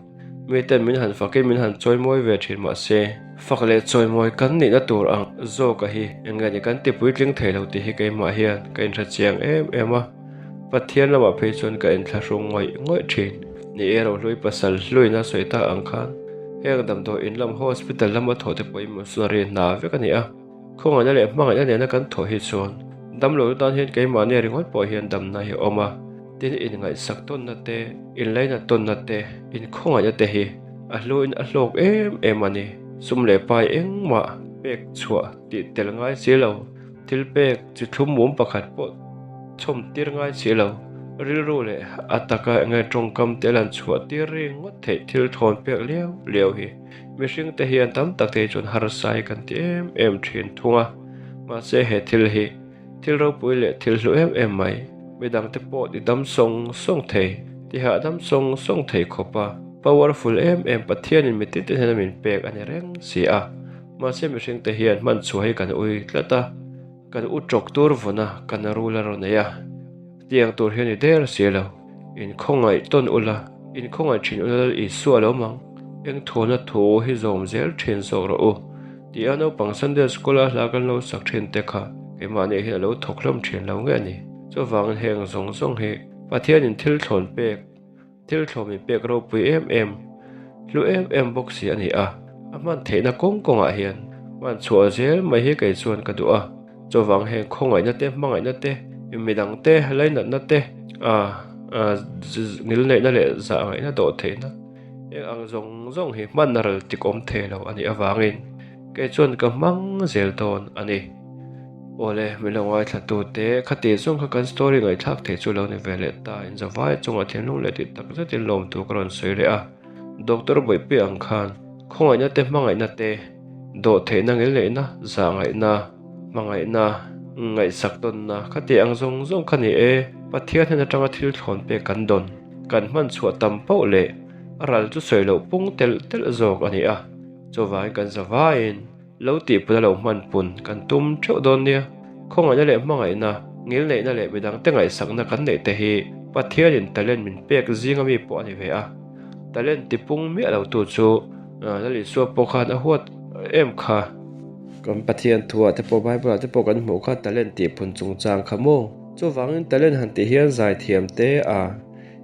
Miten min han fakin min han chawimawi ve thin mah se, fak leh chawimawi kan nihna tur ang zawka hi eng nge ni kan ti puitling thei lo tih hi keimah hian ka inhre chiang em em a. Pathian lamah phei chuan ka inthlahrung ngawih ngawih thin. Ni e, Rohlui pasal hluina sawi ta ang khan heng damdawi in lam hospital lama thawh te pawhin missionary hna vek a ni a. Khawngaihna leh hmangaihna nena kan thawh hi chuan damlo tan hian keimahni ringawt pawh hian damna hi a awm a, tin inngaihsak tawnna te, inlainat tawnna te, inkhawngaihna te hi a hluin a hlawk em em a ni. Sum leh pai engmah pek chhuah tih tel ngai si lo, thil pek chi thlum mum pakhat pawh chhawm tir ngai si lo, rilru leh a taka enge tawngkam te lan chhuah tir ringawt theih thil thawn pek liau liau hi. Mihring te hian tam tak te hi chuan harsa hi kan ti em em thin thung a, mahse he thil hi thil ropui leh thil hlu em em mai, midang te pawh ti dam sawng sawng thei, ti hahdam sawng sawng thei khawp a, powerful em em Pathianin mi tin te hnena min pek a ni reng si a, mahse mihring te hian hman chhuah hi kan ui tlat a, kan u tawk tur vawn a, kan rul a rawn nei a. Tiang tur hian i der si lo. In khawngaih tawn ula, in khawngaih thin ula Lal Isua lo mang. Eng thawhna thu hi zawm zel thin zawk rawh u. Tia naupang Sunday School a hla kan lo sak thin te kha keimahni hian a lo thawk hlawm thin lo nge a ni. Chuvangin heng zawng zawng hi Pathianin thil thlawn pek. Thil thlawm in pek ropui em em, hlu em em bawk si a ni a, a hman theihna kawng kawngah hian hman chhuah zel mai hi kei chuan ka duh a, chuvang heng khawngaihna te, hmangaihna te, midang te, lainatna te, ngilneihna leh zahngaihna dawh theihna eng ang zawng zawng hi hman ral tik awm thei lo a nih avangin kei chuan ka hmang zel dawn a ni. Awle, min lo ngaithla tu te, khati zawng kha kan story ngaihthlak thei chu lo ni ve leh ta, in zavai chungah thinlung leh tih tak zetin lawmtu ka rawn sawi leh a. Doctor Bawihpuia ang khan khawngaihna te hmangaihna te, dawhtheihna ngilneihna, zahngaihna, hmangaihna, ngaihsak tawnna khati ang zawng zawng kha ni e, Pathian hnen atanga thil thlawn pek kan dawn, kan hman chhuah tam pauh leh a ral chu sawi loh pung telh telh zawk a ni a, chuvangin kan zavaiin. Lo tihpun a lo hman pun kan tum theuh dawn nia. Khawngaihna leh hmangaihna, ngilneihna leh midangte ngaihsakna kan neih te hi Pathianin talent min pek zinga mi pawh a ni ve a. Talent tipung miah lo tu chu Lal Isua pawh khan a huat em kha. Kan Pathian thuah te pawh Bible ah te pawh kan hmuh kha talent tihpun chungchang kha maw? Chuvangin talent han tih hian zaithiam te a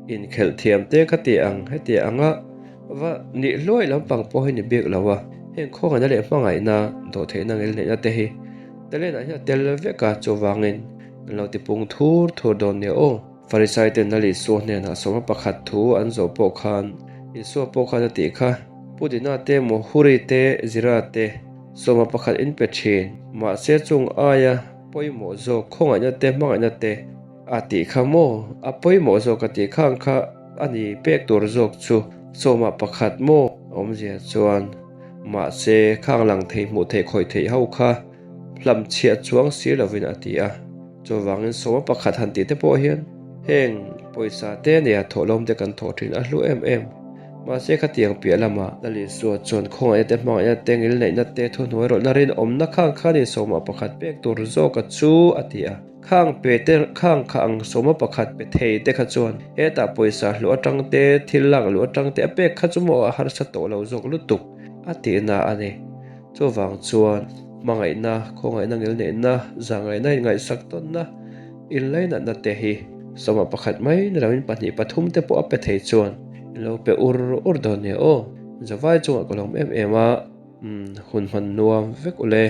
inkhelh thiam te kha ti ang heti anga Va nih hluai lampang pawh hi ni bik lo a, heng khawngaihna leh hmangaihna, dawhtheihna ngilneihna te hi talent ah hian a tel vek a, chuvangin an lo tipung thur thur dawn nia aw. Farisai ten Lal Isua hnenah sawma pakhat thu an zawh pawh khan Isua pawh khan a tih kha, Pudina te, Mohuri te, Zira te sawma pakhat in pe thin, mahse chung aia pawimawh zawk khawngaihna te, hmangaihna te a tih kha maw? A pawimawh zawk a tih khang kha a ni pek tur zawk chu sawmah pakhat maw? Awmzia chuan mahse khang lang thei hmuh theih khawih theih ho kha hlam chhiah chuang si lovin a ti a. Chuvangin sawma pakhat han tih te pawh hian heng pawisa te nia thawhlawm te kan thawh thin a hlu em em. Mahse khatiang piah lamah Lal Isua chuan khawngaihna te hmangaihna te ngilneihna te thuhnuai rawlhna rinawmna khang khan insawmah pakhat pek tur zawka chu a ti a. Khang pe te khang kha ang sawma pakhat pe thei te kha chuan hetah pawisa hluh atang te thil lak luh atang te a pek kha chu maw a harsa tawh lo zawk lutuk a tihna a ni. Chuvang chuan hmangaihna, khawngaihna ngilneihna, zahngaihna inngaihsak tawnna, inlainatna te hi sawma pakhat mai ni loin pahnih pathum te pawh a pe thei chuan in lo pe ur ur dawn nia aw. Zavai chungah ka lawm em em a, umm hun hman nuam vek ule.